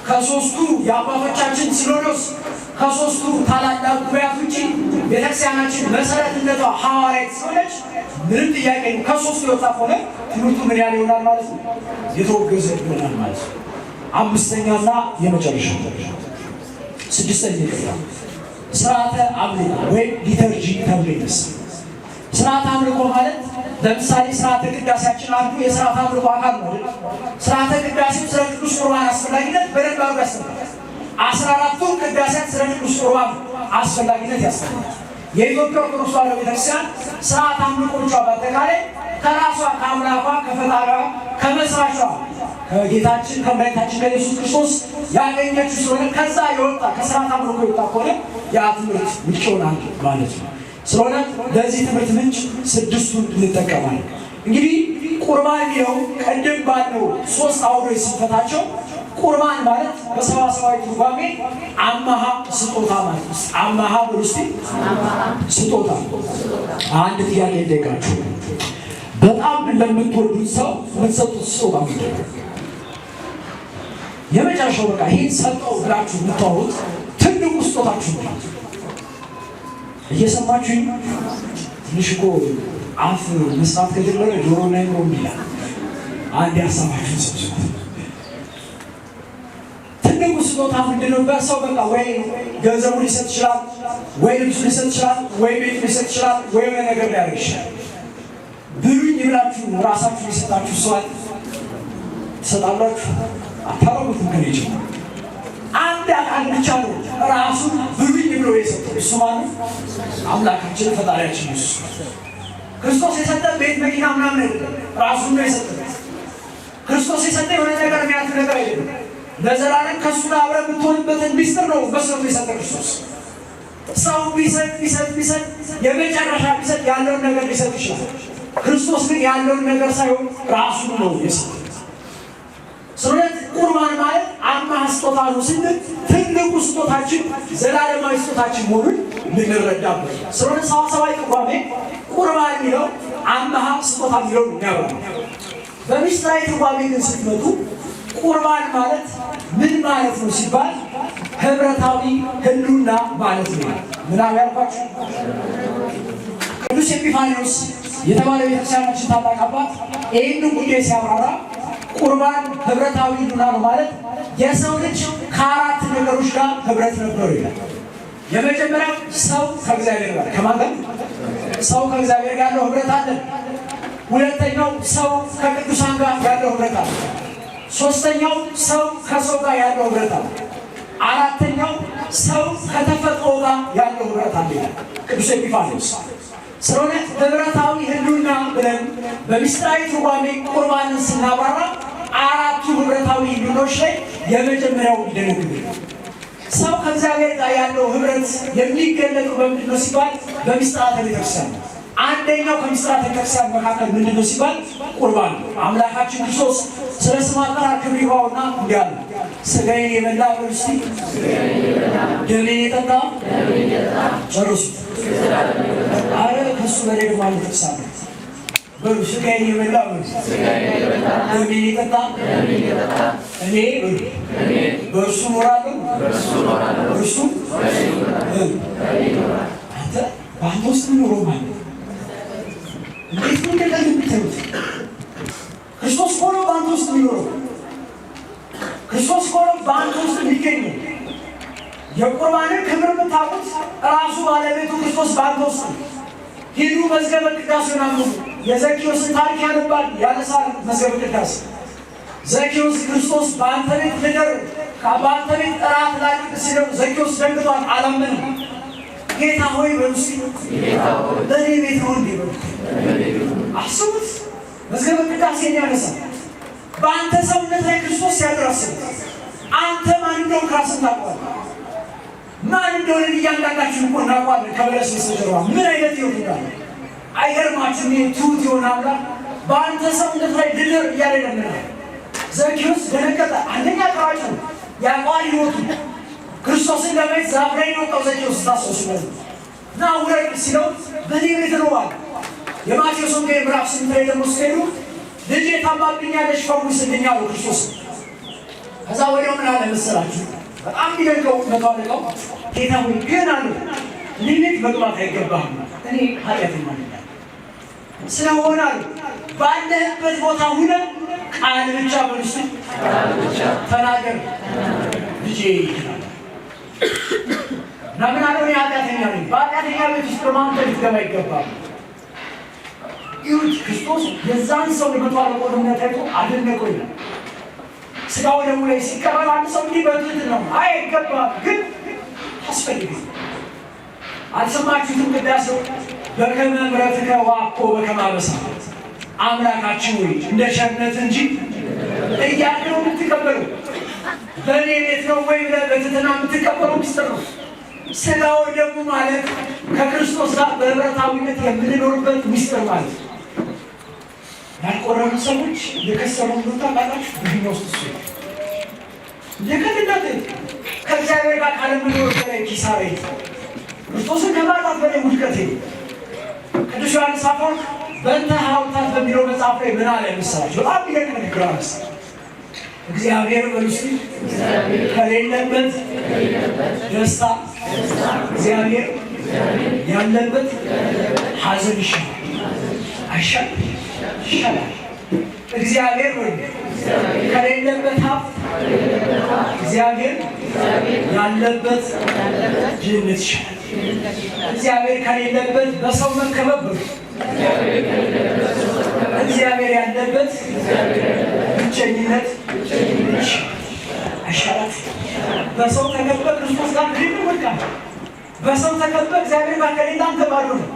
ከሶስቱ የአባቶቻችን ሲኖዶስ ከሶስቱ ታላላቅ ጉባኤያት ውጪ ቤተክርስቲያናችን መሰረትነቷ ሐዋርያት ስለሆነች ምንም ጥያቄ ነው። ከሶስቱ የወጣ ከሆነ ትምህርቱ ምን ያህል ይሆናል ማለት ነው? የተወገዘ ይሆናል ማለት ነው። አምስተኛና የመጨረሻ ስድስተኛ ይቅርታ፣ ስርዓተ አምልኮ ወይም liturgy ተብሎ ይነሳል። ስርዓተ አምልኮ ማለት ለምሳሌ ስርዓተ ቅዳሴያችን አንዱ የስርዓተ አምልኮ አካል ነው አይደል? ስርዓተ ቅዳሴው ስለ ቅዱስ ቁርባን አስፈላጊነት በደንብ አድርጎ ያስተምራል። 14ቱ ቅዳሴያት ስለ ቅዱስ ቁርባን አስፈላጊነት ያስተምራል። የኢትዮጵያ ኦርቶዶክስ ተዋሕዶ ቤተክርስቲያን ስርዓተ አምልኮቿ በአጠቃላይ ከራሷ ከአምላኳ ከፈጣሪዋ ከመስራቿ ከጌታችን ከመድኃኒታችን ከኢየሱስ ክርስቶስ ያገኘችው ስለሆነ ከዛ የወጣ ከስርዓተ አምልኮ የወጣ ከሆነ ያ ትምህርት ውድቅ ይሆናል ማለት ነው። ስለሆነ ለዚህ ትምህርት ምንጭ ስድስቱን እንጠቀማለን። እንግዲህ ቁርባን የሚለው ቅድም ባለው ሶስት አውዶች ስንፈታቸው ቁርባን ማለት በሰዋሰዋዊ ትርጓሜ አማሃ ስጦታ ማለት ነው። አማሃ በሉ እስቲ፣ ስጦታ። አንድ ጥያቄ ልጠይቃችሁ። በጣም ለምትወዱት ሰው የምትሰጡት ስጦታ ምንድን ነው? የመጨረሻው በቃ ይሄን ሰጠው ብላችሁ የምታወሩት ትልቁ ስጦታችሁ ነው። እየሰማችሁኝ? ትንሽ እኮ አፍ መስራት ከጀመረ ጆሮና አይምሮ ይላል። አንድ ሀሳባችሁን ሰብስቡ። ትልቁ ስጦታ ምንድነው? በሰው በቃ ወይ ገንዘቡ ሊሰጥ ይችላል፣ ወይ ልብሱ ሊሰጥ ይችላል፣ ወይ ቤቱ ሊሰጥ ይችላል፣ ወይ የሆነ ነገር ሊያደርግ ይችላል። ብሉኝ ብላችሁ ራሳችሁ የሰጣችሁ ሰው ትሰጣላችሁ? አታረጉትም። ከኔ ይችላል አንድ አካል ብቻ ነው ራሱን ብሉኝ ብሎ የሰጠው። እሱ ማለት አምላካችን ፈጣሪያችን ኢየሱስ ክርስቶስ የሰጠን ቤት፣ መኪና ምናምን አይደለም። ራሱን ነው የሰጠን። ክርስቶስ የሰጠ የሆነ ነገር የሚያልፍ ነገር አይደለም። ለዘላለም ከእሱ ጋር አብረህ የምትሆንበትን ሚስጥር ነው መስረቱ የሰጠ ክርስቶስ። ሰው ቢሰጥ ቢሰጥ ቢሰጥ የመጨረሻ ቢሰጥ ያለውን ነገር ሊሰጥ ይችላል። ክርስቶስ ግን ያለውን ነገር ሳይሆን ራሱን ነው የሰጠ። ስለዚህ ቁርባን ማለት አማህ ስጦታ ነው ስንል ትልቁ ስጦታችን ዘላለማዊ ስጦታችን መሆኑን ልንረዳበት። ስለሆነ ሰዋሰዋዊ ትርጓሜ ቁርባን የሚለው አማሃ ስጦታ የሚለው የሚያብራራው። በምስጢራዊ ትርጓሜ ግን ስትመጡ ቁርባን ማለት ምን ማለት ነው ሲባል ህብረታዊ ህልውና ማለት ነው። ምናምን ያልኳችሁ ቅዱስ ኤጲፋንዮስ የተባለ ቤተክርስቲያናችን ታላቅ አባት ይህንን ጉዳይ ሲያብራራ ቁርባን ህብረታዊ ህልውና ነው ማለት የሰው ልጅ ከአራት ነገሮች ጋር ህብረት ነበሩ ይላል። የመጀመሪያው ሰው ከእግዚአብሔር ጋር፣ ከማን ጋር? ሰው ከእግዚአብሔር ጋር ያለው ህብረት አለ። ሁለተኛው ሰው ከቅዱሳን ጋር ያለው ህብረት አለ። ሶስተኛው ሰው ከሰው ጋር ያለው ህብረት አለ። አራተኛው ሰው ከተፈጥሮ ጋር ያለው ህብረት አለ ይላል ቅዱስ ኤጲፋንዮስ። ስለሆነ ህብረታዊ ህልውና ብለን በምስጢራዊ ትርጓሜ ቁርባንን ስናብራራ አራቱ ህብረታዊ ህልውናዎች ላይ የመጀመሪያው ይደነግጋል። ሰው ከእግዚአብሔር ጋር ያለው ህብረት የሚገለጠው በምንድን ነው ሲባል በምስጢራተ ቤተክርስቲያን ነው። አንደኛው ከምስጢራተ ቤተክርስቲያን መካከል ምንድን ነው ሲባል ቁርባን ነው። አምላካችን ክርስቶስ ስለ ስም አጠራር ክብር ይግባውና እንዲህ አለ፣ ሥጋዬን የበላ በሉ እስቲ፣ ደሜን የጠጣ ጨርሱት። አረ ከሱ በላይ ደግሞ አንድ ጥቅስ አለ። በሉ ሥጋዬን የበላ በሉ፣ ደሜን የጠጣ እኔ በሉ በእርሱ እኖራለሁ፣ እርሱ አንተ በአንተ ውስጥ የሚኖረው ማለት እንዴት ነው? እንደቀልድ የምታዩት ክርስቶስ ሆኖ በአንተ ውስጥ የሚኖረው፣ ክርስቶስ ሆኖ በአንተ ውስጥ የሚገኘው፣ የቁርባንን ክብር የምታውቁት ራሱ ባለቤቱ ክርስቶስ በአንተ ውስጥ ነው። ሂዱ መዝገበ ቅዳሴውን አንብቡ። የዘኪዮስን ታሪክ ያነባል ያነሳል መዝገበ ቅዳሴ። ዘኪዮስ ክርስቶስ በአንተ ቤት ልደር፣ በአንተ ቤት እራት ላድርግ ሲለው ዘኪዮስ ደንግጧል፣ አላመንም። ጌታ ሆይ በሉ እስኪ፣ በእኔ ቤት ነው እንዴ በሉ። አስቡት፣ መዝገበ ቅዳሴን ያነሳል። በአንተ ሰውነት ላይ ክርስቶስ ሲያድር አስቡት። አንተ ማን እንደሆንክ ራስህን ታውቀዋለህ። ማን እንደሆነ እያንዳንዳችን እኮ እናውቀዋለን። ከበለስ በስተጀርባ ምን አይነት ህይወት እንዳለ አይገርማችሁም? ይሄ ትሁት የሆነ አምላክ በአንተ ሰውነት ላይ ልደር እያለ ይለምናል። ዘኪዮስ ደነገጠ። አንደኛ ቀራጭ ነው፣ ያውቀዋል ህይወቱ። ክርስቶስን ለማየት ዛፍ ላይ የወጣው ዘኪዮስ ታስታውሱ እና ውረድ ሲለው በእኔ ቤት ነው አለ። የማቴዎስ ወንጌል ምዕራፍ 8 ላይ ደግሞ ስትሄዱ ልጄ ታማብኛለች ፈውስልኝ አለው ክርስቶስ። ከዛ ወዲያው ምን አለ መሰላችሁ? በጣም የሚደንቀው መቶ አለቃው ጌታ ሆይ ግን አለ እኔ ቤት መግባት አይገባህም፣ እኔ ኃጢአተኛ ነኝ ስለሆነ አለ ባለህበት ቦታ ሁነህ ቃል ብቻ በልሱ ተናገር ልጄ ይችላል። እና ምን አለው? እኔ ኃጢአተኛ ነኝ፣ በኃጢአተኛ ቤት ውስጥ በማንተ ልትገባ አይገባም። ይሁት ክርስቶስ የዛን ሰው የመቶ አለቃውን እምነት አይቶ አደነቀው ይላል። ስጋው ደሙ ላይ ሲቀረብ አንድ ሰው እንዲህ በትህትና ነው፣ አይገባም፣ ግን አስፈልግ። አልሰማችሁትም? ቅዳሴው በከመ ምሕረትከ ወአኮ በከመ አበሳ፣ አምላካችን ሆይ እንደ ቸርነት እንጂ እያልክ ነው የምትቀበለው። በእኔ ቤት ነው ወይ ብለህ በትህትና የምትቀበለው ምስጢር ነው። ስጋው ደሙ ማለት ከክርስቶስ ጋር በህብረታዊነት የምንኖርበት ምስጢር ማለት ነው። ያልቆረቡ ሰዎች የከሰሩ እንደሆነ ታውቃላችሁ። በኛ ውስጥ እሱ የከልነት ከእግዚአብሔር ጋር ካለመኖር በላይ ኪሳራ የለም። ክርስቶስን ከማጣት በላይ ውድቀት የለም። ቅዱስ ዮሐንስ አፈወርቅ በእንተ ሐውልታት በሚለው መጽሐፍ ላይ ምን አለ መሰላችሁ? በጣም የሚደንቅ ንግግር አነሳ። እግዚአብሔር በሉ እስኪ ከሌለበት ደስታ እግዚአብሔር ያለበት ሐዘን ይሻላል። አይሻልም? ይሻላል። እግዚአብሔር ወይ ከሌለበት ሀብት እግዚአብሔር ያለበት ድህነት ይሻላል። እግዚአብሔር ከሌለበት በሰው መከበብ በሉ እግዚአብሔር ያለበት ብቸኝነት አይሻላት? በሰው ተከበ ክርስቶስ ጋር ከሌለ ወድቃል። በሰው ተከበ እግዚአብሔር ጋር ከሌለ አንተ ባዶ ነው።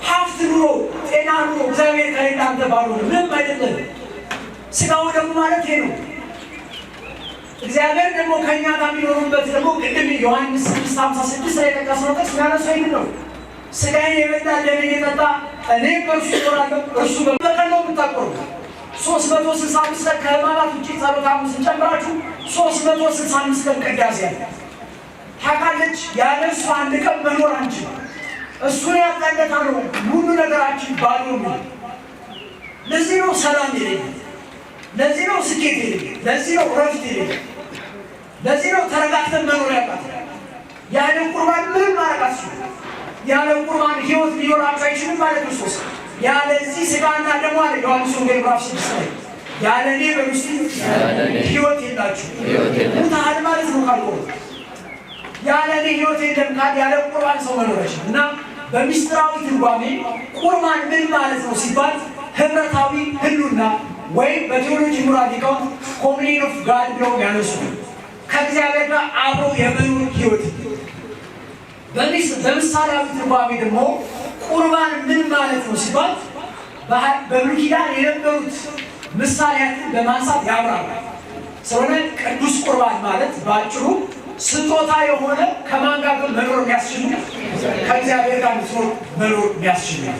ሀብት ኑሮ፣ ጤና ኑሮ እግዚአብሔር ከሌለ አንተ ባዶ ነው። ምንም አይደለም። ስጋው ደግሞ ማለት ይሄ ነው። እግዚአብሔር ደግሞ ከእኛ ጋር የሚኖሩበት ደግሞ ቅድም ዮሐንስ 6:56 ላይ የጠቀስነው ጥቅስ የሚያነሳው ይህን ነው። ስጋዬን የበላ ደሜን የጠጣ እኔ በእርሱ እኖራለሁ፣ እርሱ በቀን ነው የምታቆርቡት። 365 ቀን ከሕማማት ውጭ ጸሎተ ሐሙስን ጨምራችሁ 365 ቀን ቅዳሴ አለ። ታውቃለች። ያለ እሱ አንድ ቀን መኖር አንችልም። እሱን ያጣለታ ነው ሁሉ ነገራችን ባዶ ነው። ለዚህ ነው ሰላም የሌለ፣ ለዚህ ነው ስኬት የሌለ፣ ለዚህ ነው እረፍት የሌለ፣ ለዚህ ነው ተረጋግተን መኖር ያቃተን። ያለ ቁርባን ምንም ማድረግ አትችሉም። ያለ ቁርባን ህይወት ሊኖራችሁ አይችልም ማለት ክርስቶስ። ያለዚህ ስጋና ደሙ አለ ዮሐንስ ወንጌል ምዕራፍ 6 ላይ ያለ እኔ በሉ እስቲ ህይወት የላችሁ ሙታን ማለት ነው። ካልቆሩ ያለ እኔ ህይወት የለም ካል ያለ ቁርባን ሰው መኖር አይችልም። እና በሚስጥራዊ ትርጓሜ ቁርባን ምን ማለት ነው ሲባል ህብረታዊ ህሉና ወይም በቴዎሎጂ ምሁራን ሊቃውንት communion of God ብለው ያነሱ ከእግዚአብሔር ጋር አብሮ የመኖር ህይወት። በምሳሌያዊ ትርጓሜ ደግሞ ቁርባን ምን ማለት ነው ሲባል በብሉይ ኪዳን የነበሩት ምሳሌያትን በማንሳት ያብራራል። ስለሆነ ቅዱስ ቁርባን ማለት በአጭሩ ስጦታ የሆነ ከማን ጋር ግን መኖር የሚያስችል? ከእግዚአብሔር ጋር ምትኖር መኖር የሚያስችል ነው።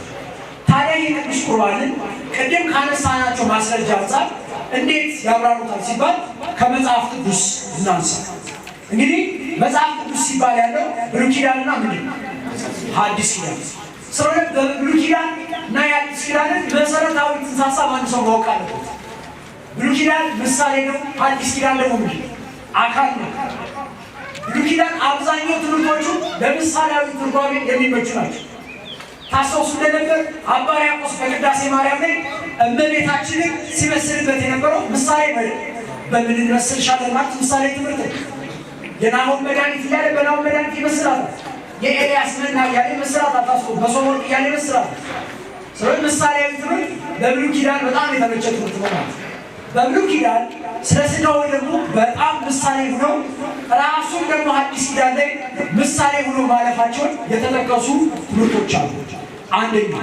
ታዲያ ይህ ቅዱስ ቁርባንን ቅድም ካነሳናቸው ማስረጃ አንጻር እንዴት ያብራሩታል ሲባል ከመጽሐፍ ቅዱስ እናንሳ። እንግዲህ መጽሐፍ ቅዱስ ሲባል ያለው ብሉይ ኪዳንና ምንድን ነው? ሐዲስ ኪዳን ስለሆነ በብሉይ ኪዳን እና የአዲስ ኪዳንን መሰረታዊ ጽንሰ ሀሳብ አንድ ሰው ማወቅ አለበት። ብሉይ ኪዳን ምሳሌ ነው። አዲስ ኪዳን ደግሞ ምንድን ነው? አካል ነው። ብሉይ ኪዳን አብዛኛው ትምህርቶቹ ለምሳሌያዊ ትርጓሜ የሚመቹ ናቸው። ታስታውሱ እንደነበር አባ ሕርያቆስ በቅዳሴ ማርያም ላይ እመቤታችንን ሲመስልበት የነበረው ምሳሌ ነው። በምን እንመስልሻለን ማለት ምሳሌ ትምህርት ነው። የናሆም መድኃኒት እያለ በናሆም መድኃኒት ይመስላታል። የኤልያስ መና እያለ ይመስላታል። ታስቦ በሶም ወርቅ እያለ ይመስላታል። ስለዚህ ምሳሌያዊ ትምህርት በብሉይ ኪዳን በጣም የተመቸ ትምህርት ነው ማለት ነው። በብሉይ ኪዳን ስለ ስጋው ደግሞ በጣም ምሳሌ ሆነው ራሱን ደግሞ አዲስ ኪዳን ላይ ምሳሌ ሆኖ ማለፋቸውን የተጠቀሱ ትምህርቶች አሉ። አንደኛ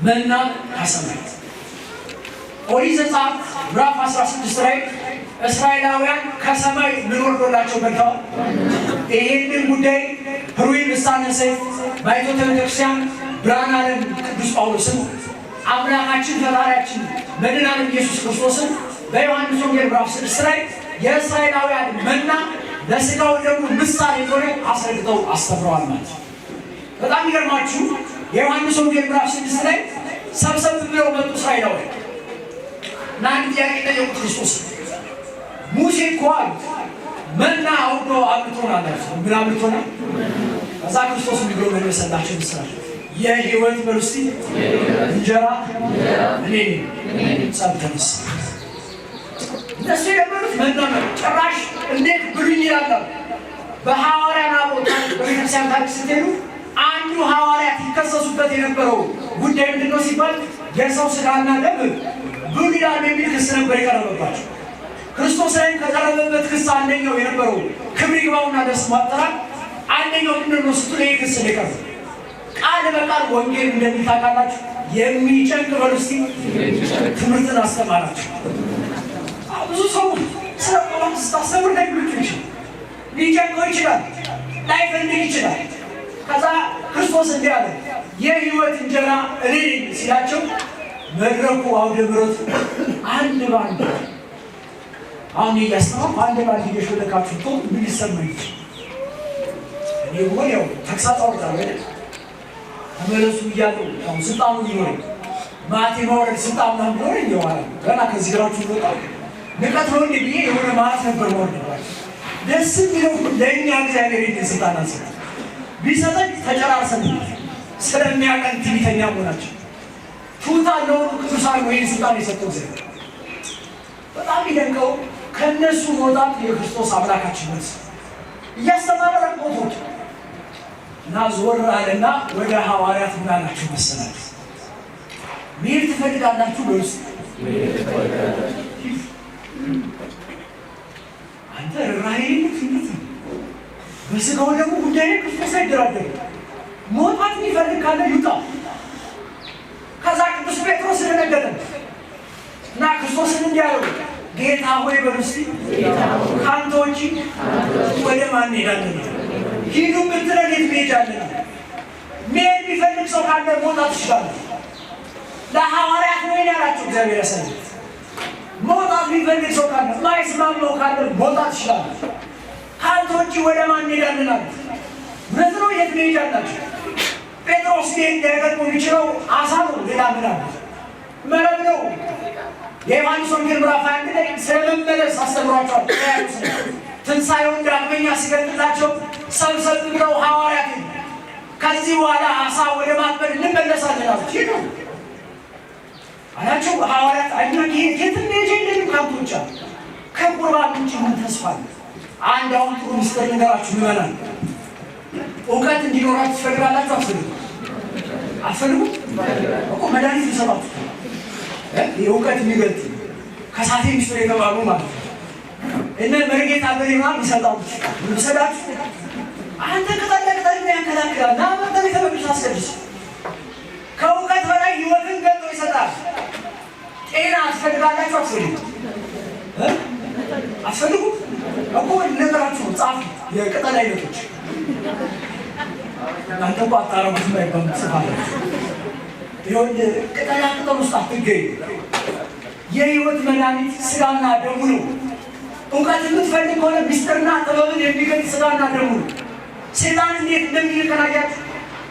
መና ከሰማያት። ኦሪት ዘጸአት ምዕራፍ 16 ላይ እስራኤላውያን ከሰማይ ምን ወርዶላቸው በልተዋል? ይሄንን ጉዳይ ህሩይ ልሳነ ሰይፍ ማኅቶተ ቤተክርስቲያን ብርሃነ ዓለም ቅዱስ ጳውሎስን አምላካችን ፈጣሪያችን መድኃኔዓለም ኢየሱስ ክርስቶስን በዮሐንስ ወንጌል ምዕራፍ 6 ላይ የእስራኤላውያን መና ለስጋው ደግሞ ምሳሌ እንደሆነ አስረግጠው አስተምረዋል ማለት ነው። በጣም ይገርማችሁ የዮሐንስ ወንጌል ምዕራፍ 6 ላይ ሰብሰብ ብለው መጡ እስራኤላውያን እና አንድ ጥያቄ ጠየቁት ክርስቶስ። ሙሴ እኮ አሉት መና አውርዶ አብልቶናል አሉት። ምን አብልቶናል? ከዛ ክርስቶስ እንዲህ ብሎ መለሰላቸው ምስራች የሕይወት በሉ እስቲ እንጀራ እኔ ነኝ። ጸብ ተነሳ። እነሱ የለመዱት መና ነው። ጭራሽ እንዴት ብሉኝ ይላል። በሐዋርያን አበው ታሪክ በቤተክርስቲያን ታሪክ ስትሄዱ አንዱ ሐዋርያት ይከሰሱበት የነበረው ጉዳይ ምንድን ነው ሲባል የሰው ስጋና ደም ብሉ ይላል የሚል ክስ ነበር የቀረበባቸው። ክርስቶስ ላይም ከቀረበበት ክስ አንደኛው የነበረው ክብር ይግባውና ደስ ማጠራል አንደኛው ምንድን ነው ስትሉ ይህ ክስ ነው የቀረበው። ቃል በቃል ወንጌል እንደሚታውቃላችሁ የሚጨንቅ በሉ እስቲ ትምህርትን አስተማራቸው። ብዙ ሰው ስለ ቁርባን ስታስተምር ላይመቸው ይችላል፣ ሊጨንቀው ይችላል፣ ላይፈልግ ይችላል። ከዛ ክርስቶስ እንዲህ አለ የሕይወት እንጀራ እኔ ነኝ ሲላቸው መድረኩ አውደ ምሕረቱ አንድ ባንድ አሁን እያስተማርኩ አንድ ባንድ እየሾለካችሁ ቶ ምን ሊሰማኝ ይችላል? እኔ ብሆን ያው ተግሳጽ አወርዳለሁ አይደል? ተመለሱ እያለሁ አሁን ስልጣኑ ቢኖረኝ ማቴ ማውረድ ስልጣን ምናምን ቢኖረኝ ይዋላ ገና ከዚህ ግራችሁ ወጣ ንቀት ነው እንዴ ብዬ የሆነ ማት ነበር መወርድባቸው። ደስ የሚለው ለእኛ እግዚአብሔር ይህን ስልጣን አልሰጠም። ቢሰጠን ተጨራርሰን ስለሚያቀን ትዕቢተኛ መሆናቸው ትሑታን ለሆኑ ቅዱሳን ነው ይህን ስልጣን የሰጠው እግዚአብሔር። በጣም ይደንቀው ከእነሱ መውጣት የክርስቶስ አምላካችን መልስ እያስተማረ ረቆቶች እና ዞር አለና ወደ ሐዋርያት ምን አላቸው መሰላችሁ? መሄድ ትፈልጋላችሁ? በውስጥ አንተ ርኅራኄ እንዴት ነው? በስጋው ደግሞ ጉዳይ ክርስቶስ አይደራደርም። መውጣት የሚፈልግ ካለ ይውጣ። ከዛ ቅዱስ ጴጥሮስ ደነገጠ እና ክርስቶስን እንዲህ አለው፣ ጌታ ሆይ በሉ እስቲ ከአንተ ውጪ ወደ ማን እንሄዳለን? ሂዱ ብትለን የት እንሄዳለን? መሄድ የሚፈልግ ሰው ካለ መውጣት ይችላል። ለሐዋርያት ነው ያላቸው እግዚአብሔር ያሳየ። መውጣት የሚፈልግ ሰው ካለ ማይስማማው ካለ መውጣት ይችላል። ከአንተ ውጪ ወደ ማን እንሄዳለን አሉት። እውነት ነው። የት እንሄዳላችሁ? ጴጥሮስ ሊያገጥመው የሚችለው አሳ ነው። ሌላ ምን አለ? መረብ ነው። የዮሐንስ ወንጌል ምዕራፍ 1 ላይ ስለመመለስ አስተምሯቸዋል። ትንሣኤውን ዳግመኛ ሲገልጥላቸው ሰብሰብ ብለው ሐዋርያት ከዚህ በኋላ አሳ ወደ ማጥመድ እንመለሳለን አሉት። ሂዱ አላቸው ሐዋርያት። እኛ የትም መሄጃ የለንም ከአንተ ውጭ አሉ። ከቁርባን ውጭ ምን ተስፋ አለ? አንድ አሁን ጥሩ ምስጢር ልንገራችሁ ምዕመናን፣ እውቀት እንዲኖራችሁ ትፈልጋላችሁ? አትፈልጉ? አትፈልጉ እኮ መድኃኒት ሊሰጣችሁ እውቀት የሚገልጥ ከሳቴ ምስጢር የተባሉ ማለት ነው። እነ መርጌታ በሬ ምናምን ይሰጣሉ። ይሰጣችሁ አንተ ቅጠል ለቅጠል ያንከላክላል። ና መጥተህ ቤተ መቅደስ አስቀድስ። ከእውቀት በላይ ሕይወትን ገልጦ ይሰጣል። ጤና ትፈልጋላችሁ? አትፈልጉ? አትፈልጉ እኮ ልነግራችሁ ነው። ጻፉ የቅጠል አይነቶች። እናንተ እኮ አታረጉትም አይባልም፣ ጽፋላችሁ። ይኸውልህ ቅጠላ ቅጠል ውስጥ አትገኙ። የሕይወት መድኃኒት ስጋና ደሙ ነው። እውቀት የምትፈልግ ከሆነ ምስጢርና ጥበብን የሚገልጽ ስጋና ደሙ ነው። ሰይጣን እንዴት እንደሚልከን አያችሁ?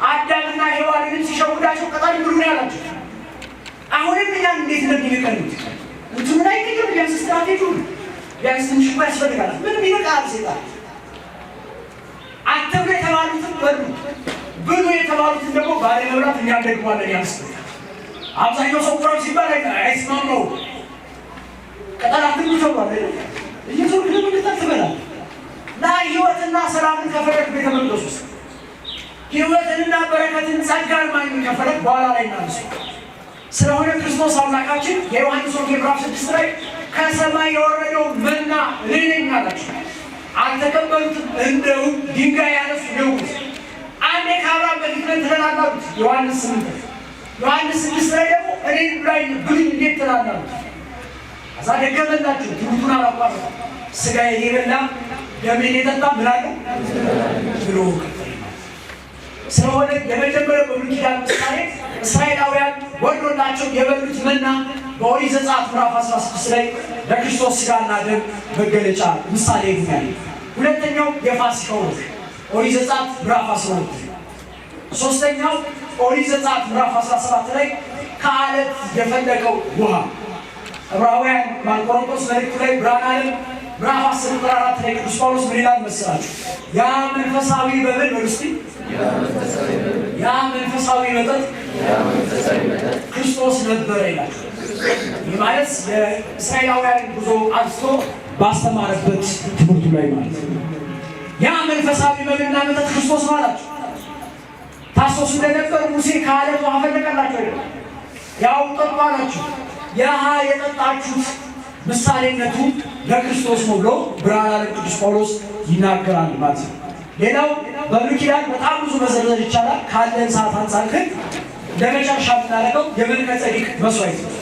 አዳምና ሔዋንንም ሲሸውዳቸው ቅጠል ብሉ ነው ያላቸው። አሁንም እኛን እንዴት እንደሚልከን እንትኑ ላይ ግን ቢያንስ ስትራቴጂ ቢያንስ ትንሽ እኮ ያስፈልጋል። ምንም ይንቃል ሰይጣን። አትብሉ የተባሉትን በሉ፣ ብሉ የተባሉትን ደግሞ ባለመብላት እኛ እንደግማለን። ያንስ አብዛኛው ሰው ቁረብ ሲባል አይስማማው። ቅጠል አትብሉ ተብሏል። እየዞርክ ደግሞ ቅጠል ትበላለህ። ና ሕይወትና ሰላምን ከፈለግ ቤተ መቅደስ ውስጥ ሕይወትንና በረከትን ጸጋን ማግኘት ከፈለግ በኋላ ላይ እናነሱ ስለሆነ ክርስቶስ አምላካችን የዮሐንስ ወንጌል ምዕራፍ 6 ላይ ከሰማይ የወረደው መና እኔ ነኝ አላቸው። አልተቀበሉትም። እንደው ድንጋይ ያነሱ ገቡት። አንዴ ከአብርሃም በፊት ነን ትለናለህ አሉት። ዮሐንስ 8 ዮሐንስ 6 ላይ ደግሞ እኔን ብሉኝ እንዴት ትላለህ አሉት። ከዛ ደገመላቸው። ትምህርቱን አላቋረጠም። ሥጋዬን የበላ ደሜን የጠጣ ምን አለው ብሎ ቀጠለ። ስለሆነ የመጀመሪያው በብሉይ ኪዳን ምሳሌ እስራኤላውያን ወዶላቸው የበሉት መና በኦሪት ዘጸአት ምዕራፍ 16 ላይ ለክርስቶስ ሥጋና ደም መገለጫ ምሳሌ ይሆናል። ሁለተኛው የፋሲካው ነው። ኦሪት ዘጸአት ምዕራፍ 12። ሶስተኛው ኦሪት ዘጸአት ምዕራፍ 17 ላይ ከአለት የፈለቀው ውሃ ዕብራውያን ቆሮንቶስ መልእክቱ ላይ ብርሃነ ዓለም ምዕራፍ 10 ቁጥር 4 ላይ ቅዱስ ጳውሎስ ምን ይላል መሰላችሁ? ያ መንፈሳዊ መብል በሉስቲ፣ ያ መንፈሳዊ መጠጥ ክርስቶስ ነበረ ይላል። ይህ ማለት የእስራኤላውያን ጉዞ አንስቶ ባስተማረበት ትምህርቱ ላይ ማለት ነው። ያ መንፈሳዊ መብልና መጠጥ ክርስቶስ ነው አላቸው። ታስታውሱ እንደነበር ሙሴ ከዓለቱ ውሃ ፈለቀላቸው አይደል? ያው ጠጡ አላቸው። ያ የጠጣችሁት ምሳሌነቱ ለክርስቶስ ነው ብሎ ብርሃነ ዓለም ቅዱስ ጳውሎስ ይናገራል ማለት ነው። ሌላው በብሉይ ኪዳን በጣም ብዙ መዘርዘር ይቻላል። ካለን ሰዓት አንጻር ግን ለመጨረሻ የምናደርገው የመልከ ጼዴቅ መስዋዕት ነው።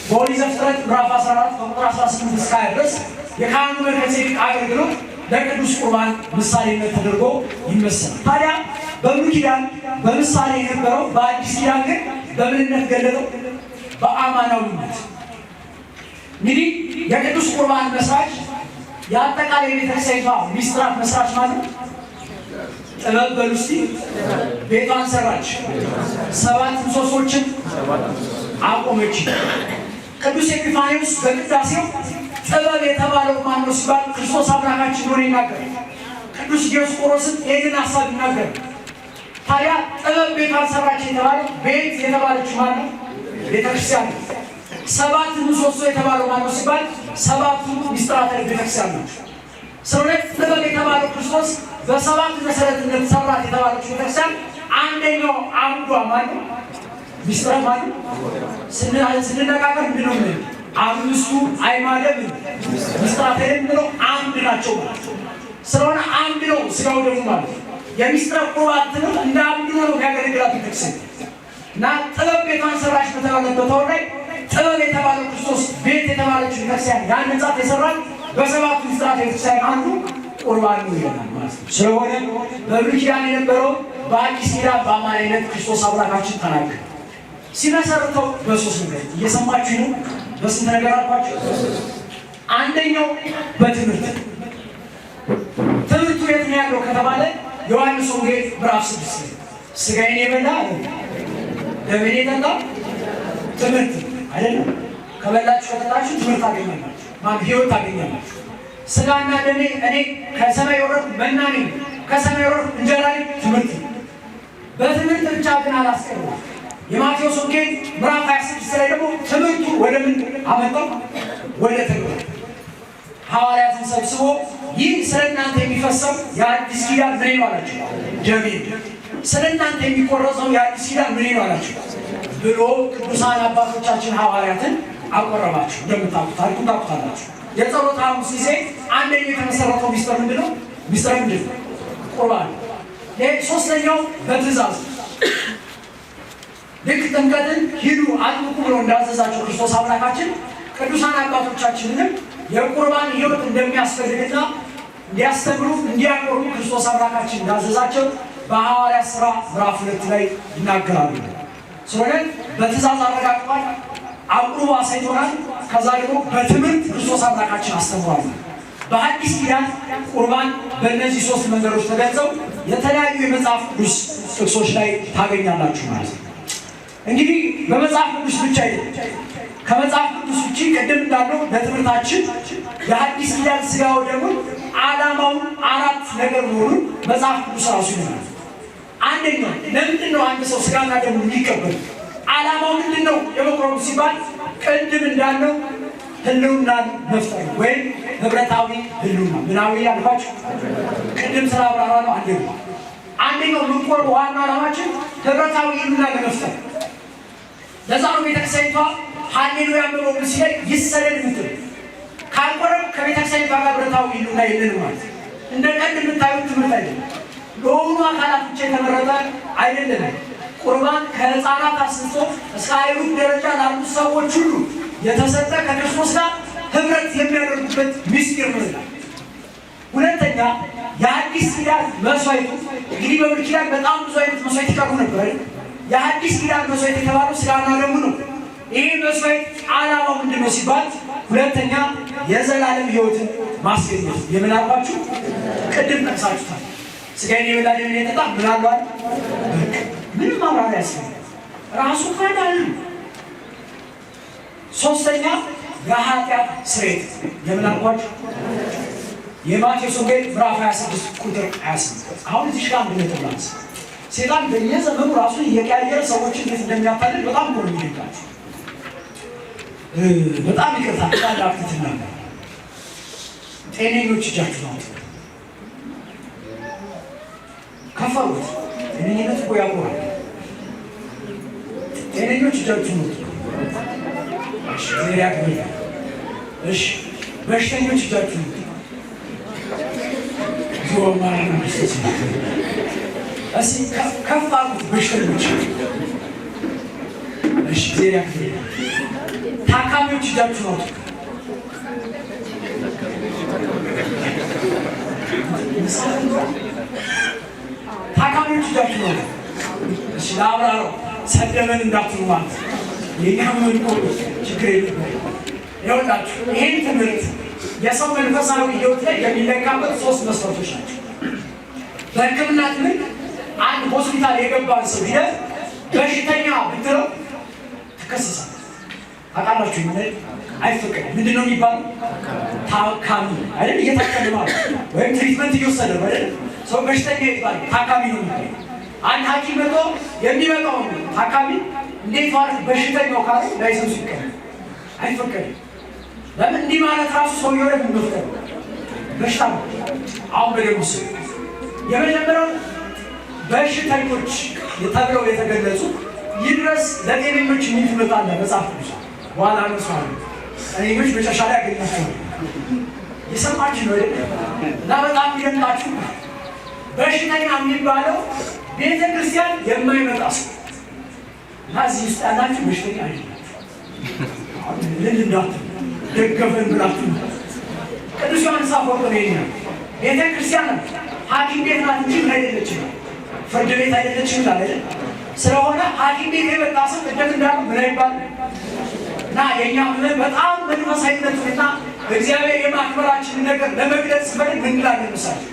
በኦሪት ዘፍጥረት ምዕራፍ 14 ከቁጥር 18 እስከ 20 ድረስ የካህኑ መልከ ጼዴቅ አገልግሎት ለቅዱስ ቁርባን ምሳሌነት ተደርጎ ይመሰላል። ታዲያ በብሉይ ኪዳን በምሳሌ የነበረው በአዲስ ኪዳን ግን በምንነት ገለጠው? በአማናዊነት። እንግዲህ የቅዱስ ቁርባን መስራች፣ የአጠቃላይ የቤተክርስቲያኒቷ ሚስጥራት መስራች ማለት ጥበብ በሉ እስቲ። ቤቷን ሰራች፣ ሰባት ምሰሶችን አቆመች። ቅዱስ ኤጲፋንዮስ በቅዳሴው ጥበብ የተባለው ማን ነው ሲባል ክርስቶስ አምላካችን እንደሆነ ይናገራል። ቅዱስ ዲዮስቆሮስም ይህንን ሀሳብ ይናገራል። ታዲያ ጥበብ ቤቷን ሰራች የተባለው ቤት የተባለችው ማን ነው? ቤተክርስቲያን ነው። ሰባት ምሰሶ የተባለው ማን ነው ሲባል ሰባቱ ሚስጥራተ ቤተክርስቲያን ናቸው። ስለዚህ ጥበብ የተባለው ክርስቶስ በሰባት መሰረትነት ሰራት የተባለችው ቤተክርስቲያን አንደኛው አምዷ ማን ነው? ሚስጥረ ማን ነው? ስንነጋገር ምንድን ነው የምንለው? አምስቱ አዕማደ ምስጢራተ የምንለው አንድ ናቸው ማለት ስለሆነ አንድ ነው ስጋው ደግሞ ማለት ነው። የሚስጥረ ቁርባን ትምህርት እንደ አንዱ ነው የሚያገለግላት ቤተክርስቲያን። እና ጥበብ ቤቷን ሰራች በተባለበት ወር ላይ ጥበብ የተባለው ክርስቶስ ቤት የተባለችው ቤተክርስቲያን ያነጻት የሰራት በሰባቱ ምስጢራተ ቤተክርስቲያን አንዱ ቁርባን ነው ይለናል ማለት ነው። ስለሆነ በብሉይ ኪዳን የነበረው በአዲስ ኪዳን በአማናዊነት ክርስቶስ አምላካችን ተናገረ። ሲመሰርተው በሶስት ነገር፣ እየሰማችሁ ነው። በስንት ነገር አልኳችሁ? አንደኛው በትምህርት። ትምህርቱ የት ነው ያለው ከተባለ ዮሐንስ ወንጌል ምዕራፍ 6 ላይ ስጋዬን የበላ ደሜን የጠጣ፣ ትምህርት አይደለም። ከበላችሁ ከጠጣችሁ ትምህርት ታገኛላችሁ፣ ማለት ህይወት ታገኛላችሁ። ስጋና ደሜ፣ እኔ ከሰማይ የወረድኩ መና ነኝ፣ ከሰማይ የወረድኩ እንጀራ ነኝ፣ ትምህርት ነው። በትምህርት ብቻ ግን አላስቀርም። የማቴዎስ ወንጌል ምዕራፍ 26 ላይ ደግሞ ትምህርቱ ወደ ምን አመጣው? ወደ ተግባር። ሐዋርያትን ሰብስቦ ይህ ስለ እናንተ የሚፈሰው የአዲስ ኪዳን ምን ነው አላቸው? ደሜ። ስለ እናንተ የሚቆረሰው የአዲስ ኪዳን ምን ነው አላቸው ብሎ ቅዱሳን አባቶቻችን ሐዋርያትን አቆረባቸው። እንደምታውቁት ታሪኩን ታውቁታላችሁ። የጸሎተ ሐሙስ ጊዜ አንደኛው የተመሰረተው ሚስጥር ምንድን ነው? ሚስጥር ምንድን ነው? ቁርባን። ሶስተኛው በትእዛዝ። ልክ ጥምቀትን ሂዱ አጥምቁ ብሎ እንዳዘዛቸው ክርስቶስ አምላካችን ቅዱሳን አባቶቻችንንም የቁርባን ሕይወት እንደሚያስፈልግና እንዲያስተምሩ እንዲያቆርቡ ክርስቶስ አምላካችን እንዳዘዛቸው በሐዋርያት ሥራ ምዕራፍ 2 ላይ ይናገራሉ። ስለሆነ በትእዛዝ አረጋግጧል፣ አቁርቦ አሳይቶናል። ከዛ ደግሞ በትምህርት ክርስቶስ አምላካችን አስተምሯል። በአዲስ ኪዳን ቁርባን በእነዚህ ሶስት መንገዶች ተገልጸው የተለያዩ የመጽሐፍ ቅዱስ ጥቅሶች ላይ ታገኛላችሁ ማለት ነው። እንግዲህ በመጽሐፍ ቅዱስ ብቻ አይደለም። ከመጽሐፍ ቅዱስ ውጪ ቅድም እንዳለው ለትምህርታችን የአዲስ ኪዳን ሥጋ ወደሙን ዓላማውን አራት ነገር መሆኑን መጽሐፍ ቅዱስ ራሱ ይሆናል። አንደኛው ለምንድን ነው አንድ ሰው ሥጋና ደሙን የሚቀበል? ዓላማው ምንድን ነው የመቁረቡ ሲባል ቅድም እንዳለው ህልውናን መፍጠር ነው፣ ወይም ህብረታዊ ህልውና። ምናዊ ያልኳችሁ ቅድም ስላብራራ ነው። አንደኛው የምንቆርበው ዋና ዓላማችን ህብረታዊ ህልውና ለመፍጠር። ለዛ ነው ቤተክርስቲያኒቷ ሃሌሉያ ብሎ ሲለኝ ይሰደድ የምትል። ካልቆረብ ከቤተክርስቲያኒቷ ጋር ህብረታዊ ህልውና የለንም ማለት። እንደ ቀልድ የምታዩት ትምህርት አይደለም። ለሆኑ አካላት ብቻ የተመረጠ አይደለም። ቁርባን ከህፃናት አንስቶ እስከ አይሩግ ደረጃ ላሉ ሰዎች ሁሉ የተሰጠ ከክርስቶስ ጋር ህብረት የሚያደርጉበት ምስጢር ነው ይላል። ሁለተኛ የአዲስ ኪዳን መስዋዕቱ፣ እንግዲህ በብሉይ ኪዳን በጣም ብዙ አይነት መስዋዕት ይቀርቡ ነበር አይደል? የአዲስ ኪዳን መስዋዕት የተባለው ስጋና ደሙ ነው። ይሄ መስዋዕት ዓላማው ምንድን ነው ሲባል ሁለተኛ የዘላለም ህይወትን ማስገኘት። የምን አልኳችሁ? ቅድም ጠቅሳችሁታል። ስጋዬን የበላ ደሜን የጠጣ ምን አለው? በቃ ምንም ማብራሪያ ያስፈልጋል። ራሱ ካዳል። ሶስተኛ የኃጢአት ስርየት የምን አልኳችሁ? የማቴዎስ ወንጌል ምዕራፍ 26 ቁጥር 28። አሁን እዚህ ጋር አንድ ነጥብ ላንሳ። ሴጣን በየዘመኑ ራሱን እየቀያየረ ሰዎችን እንዴት እንደሚያታልል በጣም ነው የሚደንቃችሁ። በጣም ይቅርታ አንድ አክቲት ነገር ጤነኞች እጃችሁ አውጡ። ከፈሩት። ጤነኝነት እኮ ያኮራል። ጤነኞች እጃችሁን አውጡ። እሺ፣ እግዚአብሔር ያክብር። እሺ፣ በሽተኞች እጃችሁን አውጡ። እግዚኦ መሐረነ ክርስቶስ። እስኪ ከፍ አድርጉት በሽተኞች። እሺ፣ እግዚአብሔር ያክብር። ታካሚዎች እጃችሁን አውጡ። ታካሚዎች እጃችሁን አውጡ። እሺ፣ ለአብራራው ሰደበን እንዳትሉ ማለት የኛ ምን ችግር የለም። ይኸውላችሁ ይሄን ትምህርት የሰው መንፈሳዊ ሕይወት ላይ የሚለካበት ሶስት መስፈርቶች ናቸው። በሕክምና ትምህርት አንድ ሆስፒታል የገባን ሰው ሂደት በሽተኛ ብትለው ትከሰሳለህ። ታውቃላችሁ፣ ምን አይፈቀድም። ምንድን ነው የሚባለው? ታካሚ አይደል? እየታከመ ማለት ወይም treatment እየወሰደ ነው አይደል? ሰው በሽተኛ ይባላል፣ ታካሚ ነው የሚባለው። አንድ ሐኪም መጥቶ የሚመጣው ታካሚ እንዴት ማለት በሽተኛው ካለ license ኡ ይቀር፣ አይፈቀድም። ለምን እንዲህ ማለት ራሱ ሰውየው ላይ መፍጠር በሽታ ነው። አሁን በደንብ ስሙ። የመጀመሪያው በሽተኞች ተብለው የተገለጹ ይድረስ ለጤነኞች የሚል ትምህርት አለ መጽሐፍ ቅዱስ። በኋላ አነሳዋለሁ። ጤነኞች መጨረሻ ላይ ያገኛቸዋል። የሰማችሁ ነው አይደል? እና በጣም የሚደንቃችሁ በሽተኛ የሚባለው ቤተ ክርስቲያን የማይመጣ ሰው እና እዚህ ውስጥ ያላችሁ በሽተኛ አይደላችሁ። ልል እንዳትሉ ደገፈን ብላችሁ ቅዱስ ዮሐንስ አፈወርቅ ነው ይሄኛው። ቤተ ክርስቲያን ሐኪም ቤት ናት እንጂ ምን አይደለችም፣ ፍርድ ቤት አይደለችም ይላል አይደል? ስለሆነ ሐኪም ቤት የመጣ ሰው ቅድም እንዳሉ ምን አይባል እና የእኛ ምን በጣም መንፈሳዊነቱንና እግዚአብሔር የማክበራችንን ነገር ለመግለጽ ስፈልግ ምን እንላለን መሰላችሁ?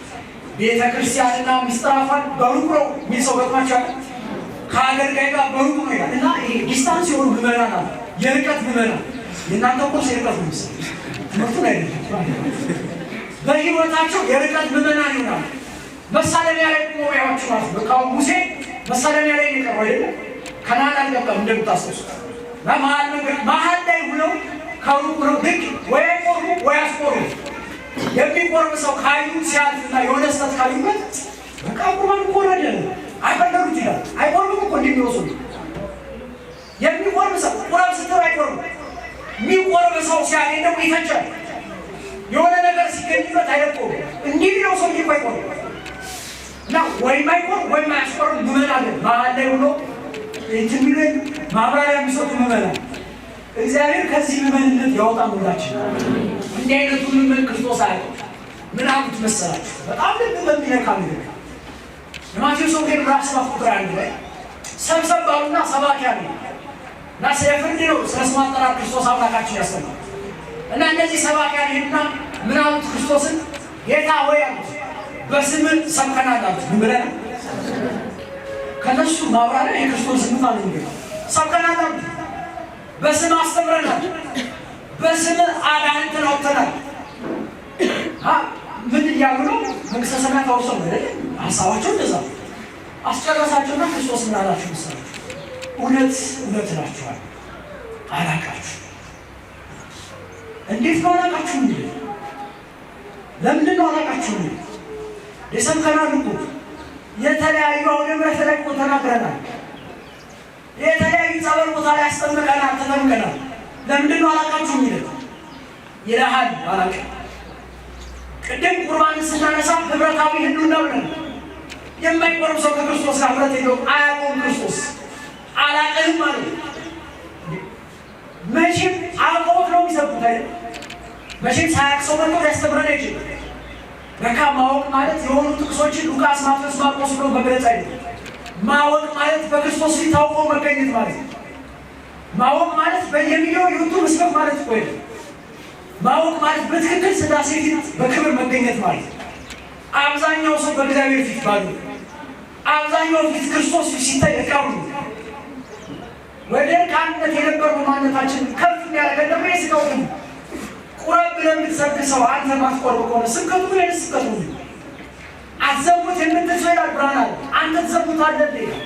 ቤተ ክርስቲያንና ምስጢራቷን በሩቅ ነው የሚል ሰው ገጥሟችኋል? ከአገልጋይ ጋር በሩቅ ነው ይላል። እና ይሄ distance የሆኑ ምዕመናን አሉ፣ የርቀት ምዕመናን። የእናንተ ኮርስ የርቀት ነው መሰለኝ፣ ትምህርቱን አይደለም። በህይወታቸው የርቀት ምዕመናን ይሆናሉ። መሳለሚያ ላይ ቆሞ ያዋችሁ ማለት ነው። በቃ ሙሴ መሳለሚያ ላይ የቀረው አይደለም፣ ከነዓን አልገባም እንደምታስታውሱት። መሀል መንገድ መሀል ላይ ሁነው ከሩቅ ነው ልክ ወይ አይቆርቡ ወይ አስቆርቡ። የሚቆርብ ሰው ካዩ ሲያልፍና የሆነ ስህተት ካዩበት በቃ ቁርባን እኮ ወረደ አይፈለጉት ይላል። አይቆርብም እኮ እንደሚወስዱ የሚቆርብ ሰው ቁረብ ስትለው አይቆርብም። የሚቆርብ ሰው ሲያገኝ ደግሞ ይተቻል። የሆነ ነገር ሲገኝበት አይለቀውም። እንዲህ ቢለው ሰው እኮ አይቆርብም። እና ወይም አይቆርብ ወይም አያስቆርብ ምዕመን አለ። መሀል ላይ ሆኖ እንትን የሚሉ ማብራሪያ የሚሰጡ ምዕመናን። እግዚአብሔር ከዚህ ምዕመንነት ያወጣን ሁላችን። እንዲህ አይነቱ ምዕመን ክርስቶስ አያውቅም። ምን አሉት መሰላችሁ? በጣም ልብ በሚነካ ነገር የማቴዎስ ወንጌል ምዕራፍ 7 ቁጥር 1 ላይ ሰብሰብ አሉና ሰባኪያን እና ስለ ፍርድ ነው ስለ ስም አጠራር ክርስቶስ አምላካችን ያስተምራል። እና እነዚህ ሰባኪያን ሄዱና ምን አሉት ክርስቶስን? ጌታ ሆይ አሉት፣ በስምህ ሰብከናል አሉት። ምን ብለናል? ከነሱ ማብራሪያ የክርስቶስ ዝምታ ነው። እንግዲህ ሰብከናል አሉት፣ በስምህ አስተምረናል፣ በስምህ አጋንንትን አውጥተናል። ምን እያሉ ነው? መንግስተ ሰማያት አውርሰው ነው አይደል? ሀሳባቸው እንደዛ አስጨረሳቸውና ክርስቶስ ምን አላቸው መሰላችሁ? እውነት እውነት እላችኋለሁ አላውቃችሁም። እንዴት ነው አላውቃችሁም? እንዴ ለምንድን ነው አላውቃችሁም? የሰብከናል እኮ የተለያዩ አውደ ምሕረት ላይ እኮ ተናግረናል። የተለያዩ ጸበል ቦታ ላይ አስጠምቀናል፣ ተጠምቀናል። ለምንድን ነው አላውቃችሁም ይላል ይልሃል። አላውቅም። ቅድም ቁርባንን ስናነሳ ህብረታዊ ህልውና ብለን የማይቆርብ ሰው ከክርስቶስ ጋር ህብረት የለውም፣ አያውቀውም። ክርስቶስ አላውቅህም ማለት መቼም አውቀውት ነው የሚሰብኩት አይደል? መቼም ሳያውቅ ሰው መጥቶ ሊያስተምረን አይችልም። በቃ ማወቅ ማለት የሆኑ ጥቅሶችን ሉቃስ፣ ማቴዎስ፣ ማርቆስ ብሎ መግለጽ አይደለም። ማወቅ ማለት በክርስቶስ ፊት ታውቆ መገኘት ማለት ነው። ማወቅ ማለት በየሚዲያው YouTube መስበክ ማለት እኮ አይደለም። ማወቅ ማለት በትክክል ሥላሴ ፊት በክብር መገኘት ማለት ነው። አብዛኛው ሰው በእግዚአብሔር ፊት ባሉ፣ አብዛኛው ፊት ክርስቶስ ፊት ሲታይ እርቃኑ ነው። ወደ እርቃንነት የነበረው ማንነታችን ከፍ የሚያደርገን ደግሞ የሥጋው ነው። ቁረብ ብለህ የምትሰብክ ሰው አንተ ማትቆርብ ከሆነ ስብከቱ ምን አይነት ስብከት ነው? አትዘሙት የምትል ሰው ይላል ብርሃን አለ፣ አንተ ትዘሙታለህ ይላል።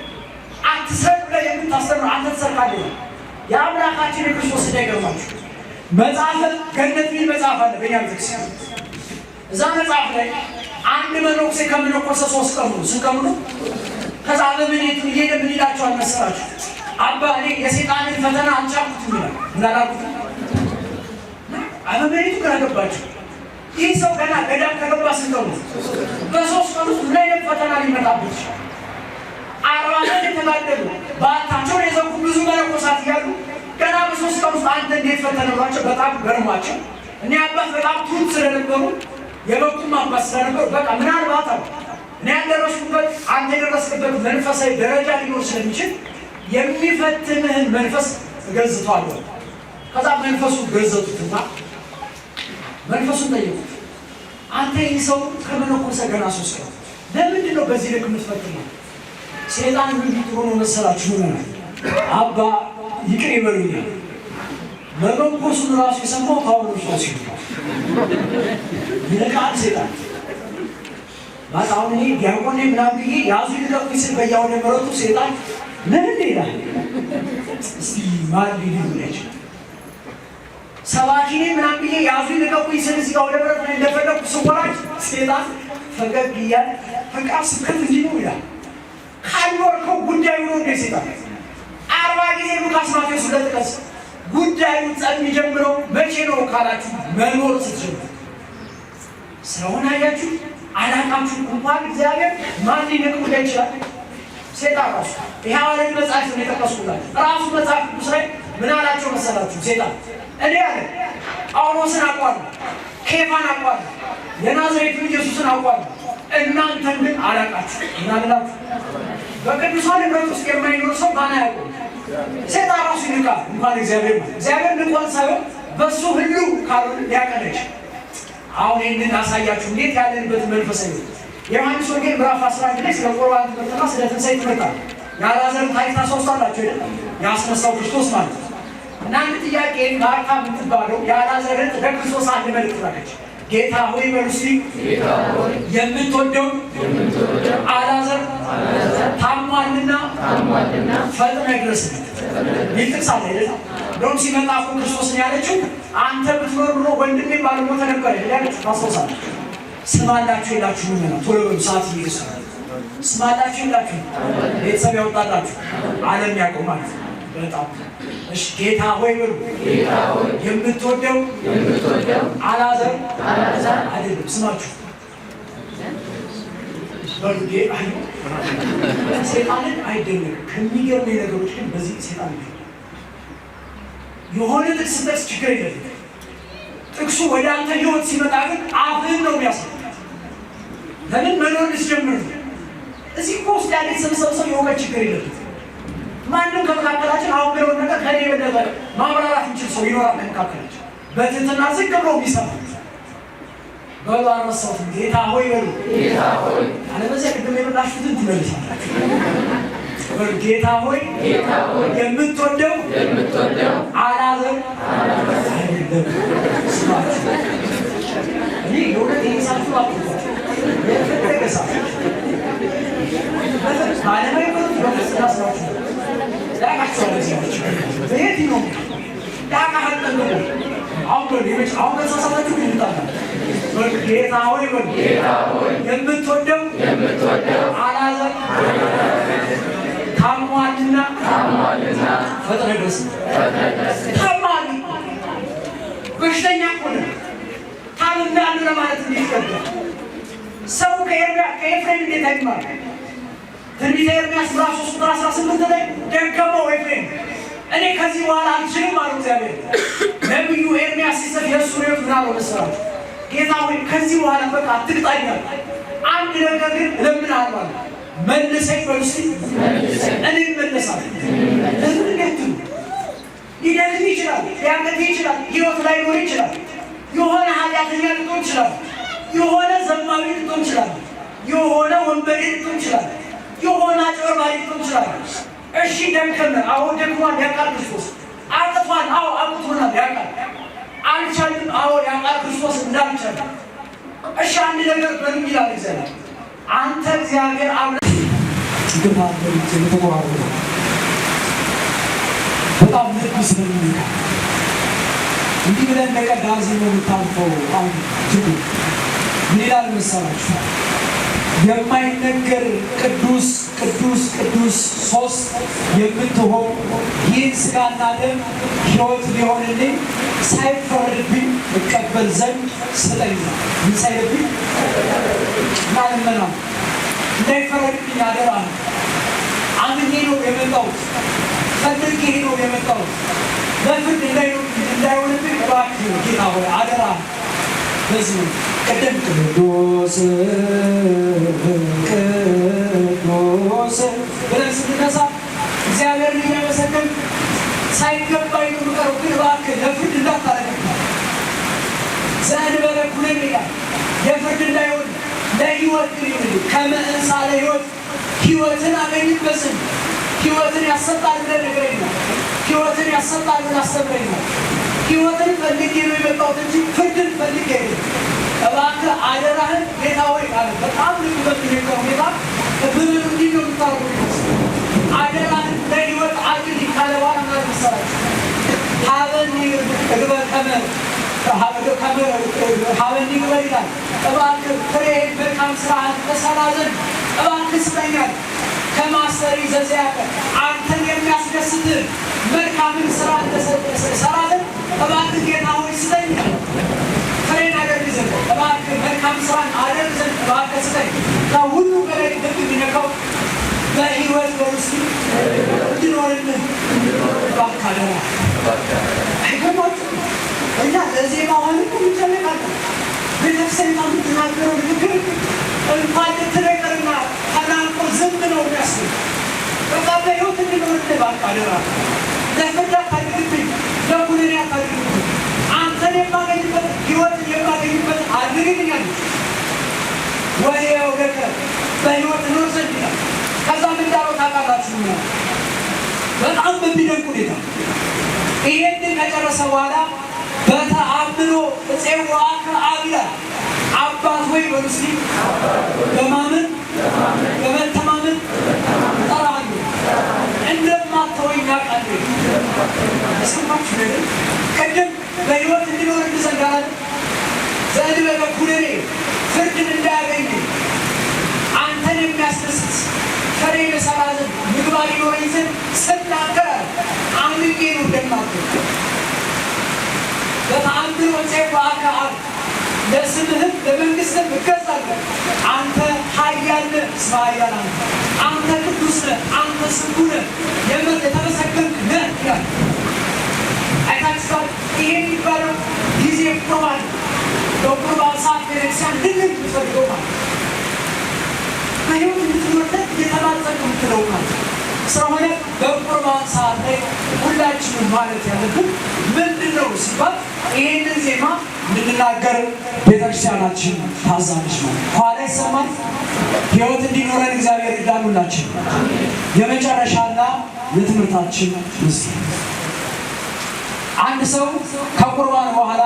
አትስረቅ ብለህ የምታስተምር አንተ ትሰርቃለህ ይላል። የአምላካችን የክርስቶስ እንዳይገርማችሁ መጽሐፈ ገነት የሚል መጽሐፍ አለ በእኛ ቤተክርስቲያን። እዛ መጽሐፍ ላይ አንድ መነኩሴ ከመነኮሰ 3 ቀኑ ነው። ስንት ቀኑ ነው? ከዛ አበምኔቱ እየሄደ ምን ይላቸዋል መሰላችሁ? አባ፣ እኔ የሴጣንን ፈተና አልቻልኩትም ይላል። ምን አላልኩትም? አበምኔቱ ግራ ገባቸው። ይህ ሰው ገና ገዳም ከገባ ስንት ቀኑ? በ3 ቀኑ ውስጥ ምን አይነት ፈተና ሊመጣበት ይችላል? 40 ዓመት የተጋደሉ፣ በዓታቸውን የዘጉ ብዙ መነኮሳት እያሉ ገና በ3 ቀን ውስጥ አንተ እንዴት ፈተነ ብሏቸው በጣም ገርሟቸው፣ እኔ አባት በጣም ትሁት ስለነበሩ፣ የበቁም አባት ስለነበሩ፣ በቃ ምናልባት አሉ እኔ ያልደረስኩበት አንተ የደረስክበት መንፈሳዊ ደረጃ ሊኖር ስለሚችል የሚፈትንህን መንፈስ እገዝተዋለሁ። ከዛ መንፈሱ ገዘቱትና መንፈሱን ጠየቁት። አንተ ይህ ሰው ከመነኮሰ ገና 3 ቀን ለምንድን ነው በዚህ ልክ የምትፈትነው? ሴጣን ምን ጥሩ ነው መሰላችሁ? አባ ይቅር ይበሉኛል። መመንኮሱን ራሱ የሰማው ጳውሎስ ነው ሲሉ ይነቃል ሴጣን። ማለት አሁን እኔ ዲያቆን ነኝ ምናምን ብዬ ያዙ ይልቀቁኝ ስል በየአውደ ምሕረቱ ሴጣን ምን እንደ ይላል። እስቲ ማን ሊል ይችላል? ሰባኪ ነኝ ምናምን ብዬ ያዙ ይልቀቁኝ ስል እዚህ ጋር አውደ ምሕረት ላይ እንደፈለኩ ስወራጅ ሴጣን ፈገግ እያለ በቃ ስብከት እንዲህ ነው ይላል። ካልኖርከው ጉዳዩ ነው እንደ ሴጣን 40 ጊዜ ሉቃስ ማቴዎስ ለጥቀስ። ጉዳዩ ጸብ የሚጀምረው መቼ ነው ካላችሁ መኖር ስትጀምሩ ስለሆነ አያችሁ፣ አላቃችሁ እንኳን እግዚአብሔር ማን ሊንቅ ይችላል? ሴጣን ራሱ። ይሄ ሐዋርያት መጽሐፍ ነው የጠቀስኩላችሁ። ራሱ መጽሐፍ ቅዱስ ላይ ምን አላቸው መሰላችሁ? ሴጣን እኔ አለ ጳውሎስን አውቀዋለሁ፣ ኬፋን አውቀዋለሁ፣ የናዝሬቱን ኢየሱስን አውቀዋለሁ፣ እናንተን ግን አላቃችሁ። እናንላችሁ በቅዱሳን ኅብረት ውስጥ የማይኖር ሰው ማን አያውቀውም? ሴጣን ራሱ ይንቃል፣ እንኳን እግዚአብሔር ነው። እግዚአብሔር ንቋን ሳይሆን በእሱ ህልው ካልሆነ ሊያቀነች። አሁን ይህንን አሳያችሁ እንዴት ያለንበት መንፈሳዊ። የዮሐንስ ወንጌል ምዕራፍ 11 ላይ ስለ ቁርባን ትምህርትና ስለ ትንሣኤ ትምህርት አለ። የአልዓዛርን ታሪክ ታስታውሳላችሁ አይደል? ያስነሳው ክርስቶስ ማለት ነው። እና አንድ ጥያቄ ማርታ የምትባለው የአልዓዛርን ለክርስቶስ አንድ መልእክት ላከች። ጌታ ሆይ በሉ እስቲ፣ የምትወደው አልዓዛር ታሟልና ፈጥነህ ድረስለት ይህ ጥቅስ አለ አይደል? እንደውም ሲመጣ እኮ ክርስቶስን ያለችው አንተ ብትኖር ኖሮ ወንድሜ ባልሞተ ነበር ያለችው ታስታውሳለች። ስም አላችሁ የላችሁ? ምን ነው፣ ቶሎ በሉ፣ ሰዓት እየሄደ። ስም አላችሁ የላችሁ? ቤተሰብ ያወጣላችሁ፣ ዓለም ያውቀው ማለት ነው። በጣም እሺ። ጌታ ሆይ በሉ፣ የምትወደው አልዓዛር አይደለም ስማችሁ በሉ። ሴጣንን አይደነቅም። ከሚገርመኝ ነገሮች ግን በዚህ ሴጣን ይገኛል። የሆነ ጥቅስ ጠቅስ ችግር የለም። ጥቅሱ ወደ አንተ ህይወት ሲመጣ ግን አፍህን ነው የሚያስብ። ለምን መኖር ልትጀምር ነው። እዚህ እኮ ውስጥ ያለ የተሰበሰበ ሰው የእውቀት ችግር የለበት። ማንም ከመካከላችን አሁን ብለውን ነገር ከኔ የበለጠ ማብራራት የሚችል ሰው ይኖራል ከመካከላችን በትህትና ዝቅ ብሎ የሚሰማ? በሉ አልረሳሁትም። ጌታ ሆይ በሉ። አለበዚያ ቅድም የበላችሁትን ትመልሳላችሁ። በሉ ጌታ ሆይ የምትወደው አልዓዛር አይደለም ስማችሁ። እኔ የእውነት ይሄ ሳችሁ አጥቷል። የፈለገ ሰዓት ባለማይመሩት በፍስና ስራችሁ ያውቃቸዋል። እዚህ በየትኛውም ያውቃሃል ጠንቅቆ። አሁን በሉ አሁን ከተሳሳታችሁ ግን ይምጣላል። በሉ ጌታ ሆይ በሉ፣ የምትወደው አልዓዛር ታሟልና ፈጥነህ ድረስ። ታሟል፣ በሽተኛ እኮ ነህ። ታምሜያለሁ ለማለት እንዴት ይከብዳል? ሰው ከኤፍሬም እንዴት አይማር? ትንቢተ ኤርምያስ ምዕራፍ 3 ቁጥር 18 ላይ ደከመው ኤፍሬም፣ እኔ ከዚህ በኋላ አልችልም አለው እግዚአብሔር። ነቢዩ ኤርምያስ ሲጽፍ የእሱ ሕይወት ምን አለው መሰላችሁ? ጌታ ሆይ ከዚህ በኋላ በቃ አትቅጣኝ አለ። አንድ ነገር ግን እለምንሃለሁ አለ። መልሰኝ በሉ እስኪ፣ እኔ እመለሳለሁ። ለምን እንዴት ትሉ? ሊደክም ይችላል፣ ሊያቅትህ ይችላል፣ ህይወት ላይኖር ይችላል። የሆነ ኃጢአተኛ ልትሆን ይችላል። የሆነ ዘማዊ ልትሆን ይችላል። የሆነ ወንበዴ ልትሆን ይችላል። የሆነ አጭበርባሪ ልትሆን ይችላል። እሺ ደከመ፣ አዎ ደክሟል፣ ያውቃል ክርስቶስ። አቅቷል፣ አዎ አቅቶናል፣ ያውቃል። አልቻልም። አዎ ያውቃል ክርስቶስ እንዳልቻል። እሺ አንድ ነገር በሉኝ ይላል እግዚአብሔር። አንተ እግዚአብሔር አምላክ ይቅርታ የተቆራረጠ በጣም ልብ ስለሚነካ እንዲህ ብለን እንደቀዳ ነው የምታልፈው። አሁን ችግር ምን ይላል መሰላችሁ? የማይነገር ቅዱስ ቅዱስ ቅዱስ ሶስት የምትሆን ይህን ስጋና ደም ሕይወት ሊሆንልኝ ሳይፈረድብኝ እቀበል ዘንድ ስጠኝ። ምን ሳይልብኝ እና ልመና እንዳይፈረድብኝ አደራ ነው። አምኜ ነው የመጣሁት፣ ፈልጌ ነው የመጣሁት። ለፍርድ እንዳይሆንብኝ እባክህ ጌታ ሆይ አደራ። በዚህ ነው ቅድም ቅዱስ ቅዱስ ብለን ስንነሳ እግዚአብሔርን እያመሰገን ሳይገባኝ ነው የምቀረው፣ ግን እባክህ ለፍርድ እንዳታደርግብኝ ዘእንበለ ኩነኔ ይላል። የፍርድ እንዳይሆን ለሕይወት ግን ይሁንልኝ። ከመ እንሣ ለሕይወት ሕይወትን አገኝበት ዘንድ ሕይወትን ያሰጣል ብለህ ንገረኝ። ሕይወትን ያሰጣል ብለህ አስተምረኝ። ሕይወትን ፈልጌ ነው የመጣሁት እንጂ ፍርድን ፈልጌ አይደለም። እባክህ አደራህን ጌታ ሆይ አለ። በጣም ልብ በሚነካ ሁኔታ ብምን እንዲህ ነው የምታደርጉት። አደራህን ለሕይወት አድርግልኝ ካለ በኋላ ምን መሰላችሁ? ሀበኒ እግበር ከመ ሀበኒ ግበር ይላል። እባክህ ፍሬህን መልካም ስራህን እሰራ ዘንድ እባክህ ስጠኛል። ከማሰሪ ዘዚያከ አንተን የሚያስደስትህ መልካምን ስራ እሰራ ዘንድ እባክህ ጌታ ሆይ ስጠኝ። ፍሬን አደርግ ዘንድ እባክህ መልካም ስራን አደርግ ዘንድ እባክህ ስጠኝ። ከሁሉ በላይ ልብ የሚነካው በሕይወት በውስጥ እንድኖርልህ እባክህ አደራ። አይገርማችሁም? እኛ ለዜማ ሆን እንጨነቃለን። ቤተክርስቲያን የምትናገረው ንግግር እንኳን ልትነግርና ተናንቆ ዝም ነው የሚያስብ። በቃ በሕይወት እንድኖርልህ እባክህ አደራ። ለፍርድ አታድርግብኝ፣ ለኩነኔ አታድርግብኝ። አንተን የማገኝበት ሕይወትን የማገኝበት አድርግልኝ አለች። ወሕያው ለከ በሕይወት እኖር ዘንድ ይላል። ከዛ ምን እንዳለው ታውቃላችሁ? በጣም በሚደንቅ ሁኔታ ይሄንን ከጨረሰ በኋላ በተአምኖ እፄውዐከ አብ ይላል። አባት ሆይ በሉ እስኪ። በማመን በመተማመን እጠራሃለሁ፣ እንደማትተወኝ አውቃለሁ። የሰማችሁ ነገር ቅድም በሕይወት እንዲኖር እንድዘንድ አላለም? ዘእንበለ ኩነኔ ፍርድን እንዳያገኝ አንተን የሚያስደስት ፍሬ እሰራ ዘንድ ምግባር ይኖረኝ ዘንድ ስናገር አምኜ ነው እንደማትተወኝ። በተአምኖ እፄውዐከ አብ ለስምህም ለመንግስትህም እገዛለሁ። አንተ ኃያል ነህ፣ እስመ ኃያል አንተ፣ አንተ ቅዱስ ነህ፣ አንተ ስቡሕ ነህ፣ የተመሰገንክ ነህ ይላል። አይታችኋል። ይሄ የሚባለው ጊዜ ቁርባን፣ በቁርባን ሰዓት ቤተክርስቲያን ድል የምትፈልገው ማለት በሕይወት እንድትኖርለት እየተማጸንክ የምትለው ማለት ስለሆነ በቁርባን ሰዓት ላይ ሁላችንም ማለት ያለብን ምንድን ነው ሲባል ይህንን ዜማ እንድንናገር ቤተክርስቲያናችን ታዛለች ነው። ኋላ ይሰማል። ሕይወት እንዲኖረን እግዚአብሔር ይርዳን። ሁላችን የመጨረሻና የትምህርታችን ምስል አንድ ሰው ከቁርባን በኋላ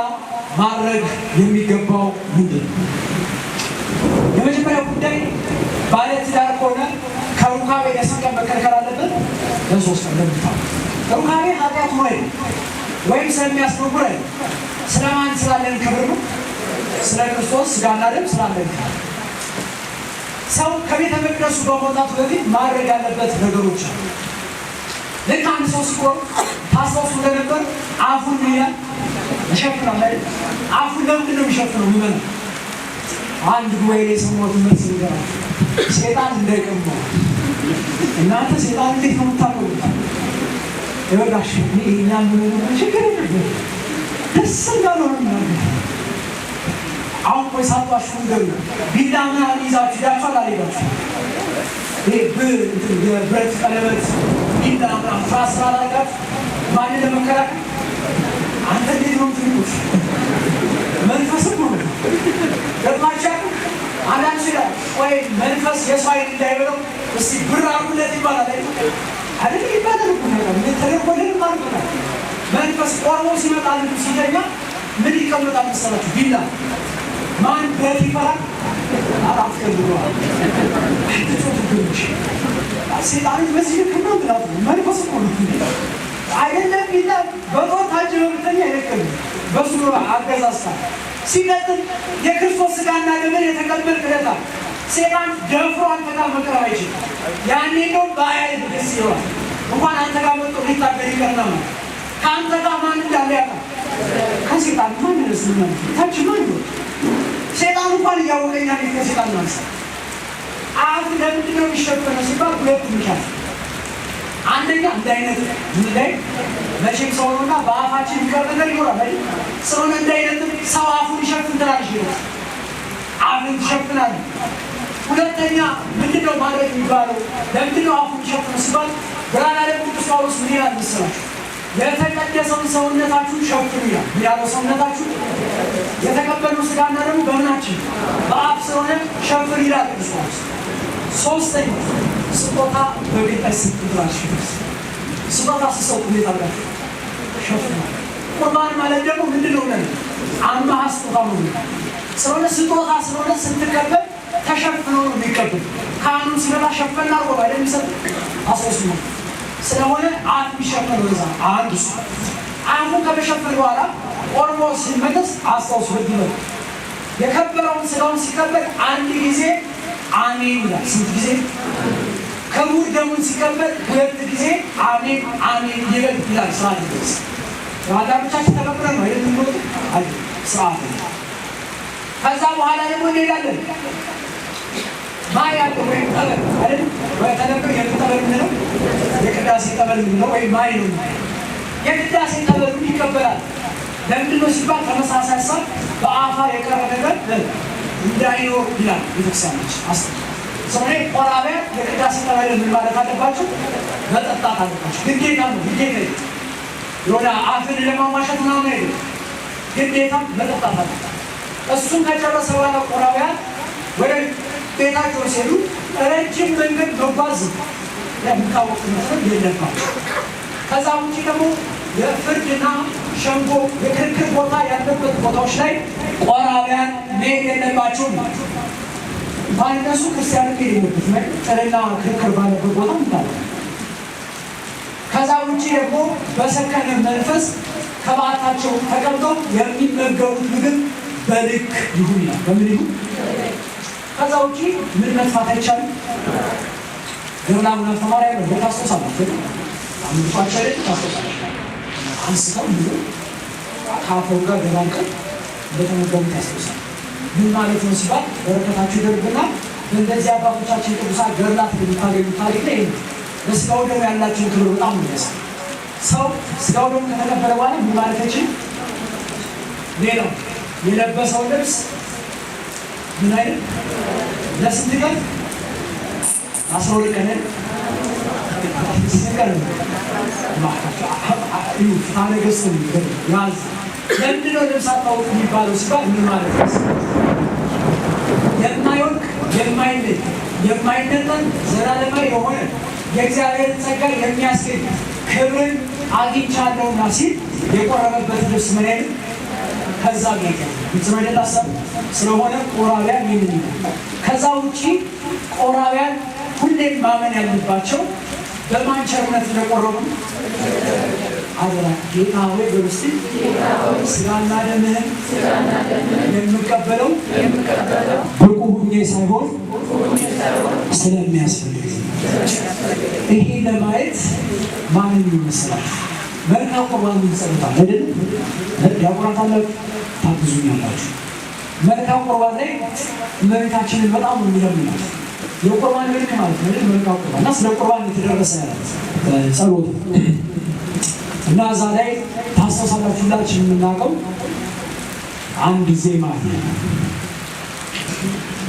ማድረግ የሚገባው ምንድን ነው? የመጀመሪያው ጉዳይ ባለ ትዳር ከሆነ ከሩካቤ ለስንት ቀን መከልከል አለበት? ለ3 ቀን። ለምታው ሩካቤ ኃጢአት ሆነ ወይም ስለሚያስነውር አይደለም። ስለማን ስላለን ክብር ነው? ስለ ክርስቶስ ስጋና ደም ስላለን ክብር። ሰው ከቤተ መቅደሱ በመውጣቱ በፊት ማድረግ ያለበት ነገሮች አሉ። ልክ አንድ ሰው ሲቆርብ ታስታውሱ እንደነበር አፉን ምን ይላል? ይሸፍናል አይደል? አፉን ለምንድን ነው የሚሸፍነው? የሚበላ አንድ ጉባኤ ላይ የሰማሁትን መልስ ልንገራችሁ። ሴጣን እንዳይቀማው። እናንተ ሴጣን እንዴት ነው የምታውቁት? ይኸውላችሁ እኛ ምን ችግር የለም፣ ደስ እንዳለው ነው የምናገር። አሁን ቆይ ሳትዋሹ ንገሩኝ። ቢላ ምናምን ይዛችሁ ሄዳችኋል አልሄዳችሁም? ይሄ የብረት ቀለበት ቢላ ምናምን ፍራስ ስራ አላደረጋችሁ? ማንን ለመከላከል? አንተ እንዴት ነው የምትንቁት? መንፈስም ነው ገጥማችሁ አንዳንድ ሰው ይላል ወይ መንፈስ የሰው ዓይን እንዳይበለው እስቲ ብር አድርጉለት ይባላል አይደል? አይደል ይባላል እኮ ነገር ምን ተደርጎልንም አድርጎታል። መንፈስ ቆርቦ ሲመጣ ልጁ ሲተኛ ምን ይቀመጣል መሰላችሁ? ቢላ። ማን ብረት ይፈራል? አራት ቀልደዋል። አትጮቱብንሽ ሴጣኖች በዚህ ልክ ነው ብላት መንፈስ እኮ ነው አይደለም። ቢላ በጦር ታጅበህ ብተኛ አይለቅም። በሱ አገዛዝታ ሲቀጥል የክርስቶስ ስጋና ደምን የተቀበልክ ዕለት ሴጣን ደፍሮ አንተ ጋር መቅረብ አይችልም። ያኔ እንደውም በአያይ ደስ ይለዋል። እንኳን አንተ ጋር መጥቶ ሊታገል ይቀርና ማለት ከአንተ ጋር ማን እንዳለ ያውቃል። ከሴጣን ማን ደስ ታች ማን ነው? ሴጣን እንኳን እያወቀኛ ቤት ከሴጣን ማንሳ አፍ ለምንድን ነው የሚሸፈነው ሲባል ሁለት ምክንያት፣ አንደኛ እንዳይነት ምን ላይ መቼም ሰው ነውና በአፋችን የሚቀር ነገር ይኖራል አይደል? ስለሆነ እንዳይነት ሰው አፉን ይሸፍን ትላለች፣ ይላል አፍን ትሸፍናለህ። ሁለተኛ ምንድን ነው ማድረግ የሚባለው? ለምንድን ነው አፉን ይሸፍነው ሲባል ብርሃነ ዓለም ቅዱስ ጳውሎስ ምን ይላል መሰላችሁ? የተቀደሰውን ሰውነታችሁን ሸፍኑ ይላል። ምን ያለው ሰውነታችሁ የተቀበልነው ስጋና ደግሞ በምናችን በአፍ ስለሆነ ሸፍን ይላል ቅዱስ ጳውሎስ። ሶስተኛ ስጦታ በጌታ ስጡ ትላለች። ስጦታ ስትሰጡ እንዴት አድርጋችሁ ሸፍኑ። ቁርባን ማለት ደግሞ ምንድን ነው ብለን አማሃ ስጦታ ነው ስለሆነ ስጦታ ስለሆነ ስትቀበል ተሸፍኖ ነው የሚቀበል። ካህኑ ሲመጣ ሸፈን አድርጎ አይደል የሚሰጥ አስወስኖ ስለሆነ አፍ የሚሸፈነው እዛ አንድ እሱ አፉ ከመሸፈን በኋላ ቆርቦ ሲመለስ አስታውሱ፣ ህግ ነው። የከበረውን ስጋውን ሲቀበል አንድ ጊዜ አሜን ይላል። ስንት ጊዜ? ክቡር ደሙን ሲቀበል ሁለት ጊዜ አሜን አሜን ይበል ይላል። ስርዓት ይደርስ አንዳንዶቻችን ተቀብለን ነው አይደል የምንወጡ አይደል ስርዓት ነው። ከዛ በኋላ ደግሞ እንሄዳለን። ማይ ያለ ወይም ጠበል አይደል በተለምዶ የምን ጠበል የምንለው የቅዳሴ ጠበል የምንለው ወይም ማይ ነው። የቅዳሴ ጠበሉን ይቀበላል። ለምንድን ነው ሲባል ተመሳሳይ ሀሳብ በአፋ የቀረ ነገር እንዳይኖር ይላል ቤተክርስቲያናችን። ስለሆነ ቆራቢያን የቅዳሴ ጠበልን ምን ማለት አለባቸው? መጠጣት አለባቸው። ግዴታ ነው። ግዴታ የሆነ አፍን ለማሟሸት ምናምን አይደለም። ግዴታ መጠጣት አለባቸው። እሱን ከጨረሰ በኋላ ቆራቢያን ወደ ቤታቸው ሲሄዱ ረጅም መንገድ መጓዝ የሚታወቅ መስሎት የለባቸው። ከዛ ውጭ ደግሞ የፍርድና ሸንጎ የክርክር ቦታ ያለበት ቦታዎች ላይ ቆራቢያን መሄድ የለባቸውም። እንኳን እነሱ ክርስቲያን መሄድ የለበት ጥልና ክርክር ባለበት ቦታ ምታለ። ከዛ ውጭ ደግሞ በሰከነ መንፈስ ከበዓታቸው ተቀምጠው የሚመገቡት ምግብ በልክ ይሁን ይላል። በምን ይሁን? ከዛ ውጭ ምን መጥፋት አይቻልም። ገድለ አቡነ ሀብተ ማርያም ነው ታስታውሳላችሁ። አምልኳቸው አይደል ታስታውሳላችሁ። አንስተው ብዙ ከአፈሩ ጋር ደባልቀው እንደተመገቡ ታስታውሳል። ምን ማለት ነው ሲባል በረከታችሁ ይደርብና በእንደዚህ አባቶቻችን ቅዱሳን ገድላት የምታገኙት ታሪክ ላይ ነው። ለስጋው ደሙ ያላቸውን ክብር በጣም ነው የሚያሳይ። ሰው ስጋው ደሙ ከተቀበለ በኋላ ምን ማለት አይችልም። ሌላው የለበሰው ልብስ ምን አይደል ለስንት ቀን? 12 ቀን ስንት ቀን ነው? ፍትሐ ነገሥት ያዝ። ለምንድን ነው ልብስ አታውልቁ የሚባለው ሲባል ምን ማለት ነው? የማይወድቅ የማይለይ የማይነጠል ዘላለማዊ የሆነ የእግዚአብሔርን ጸጋ የሚያስገኝ ክብርን አግኝቻለሁና ሲል የቆረበበት ልብስ ምን አይነት ከዛ ጋር ግልጽ ነው አይደል ሀሳቡ? ስለሆነ ቆራቢያን ይህንን ይላል። ከዛ ውጪ ቆራቢያን ሁሌም ማመን ያለባቸው በማን ቸርነት እንደቆረቡ አደራ። ጌታ ሆይ በሉ እስቲ ስጋና ደምህን የምቀበለው ብቁ ሁኜ ሳይሆን ስለሚያስፈልግ። ይሄ ለማየት ማንን ይመስላል? መልካም ቁርባን እንጸልታል አይደል? ዲያቆናት አላችሁ ታግዙኛላችሁ። መልካም ቁርባን ላይ እመቤታችንን በጣም ነው የሚለምናት። የቁርባን መልክ ማለት ነው መልካም ቁርባን እና ስለ ቁርባን የተደረሰ ጸሎት እና እዛ ላይ ታስታውሳላችሁ፣ ሁላችን የምናውቀው አንድ ዜማ አለ።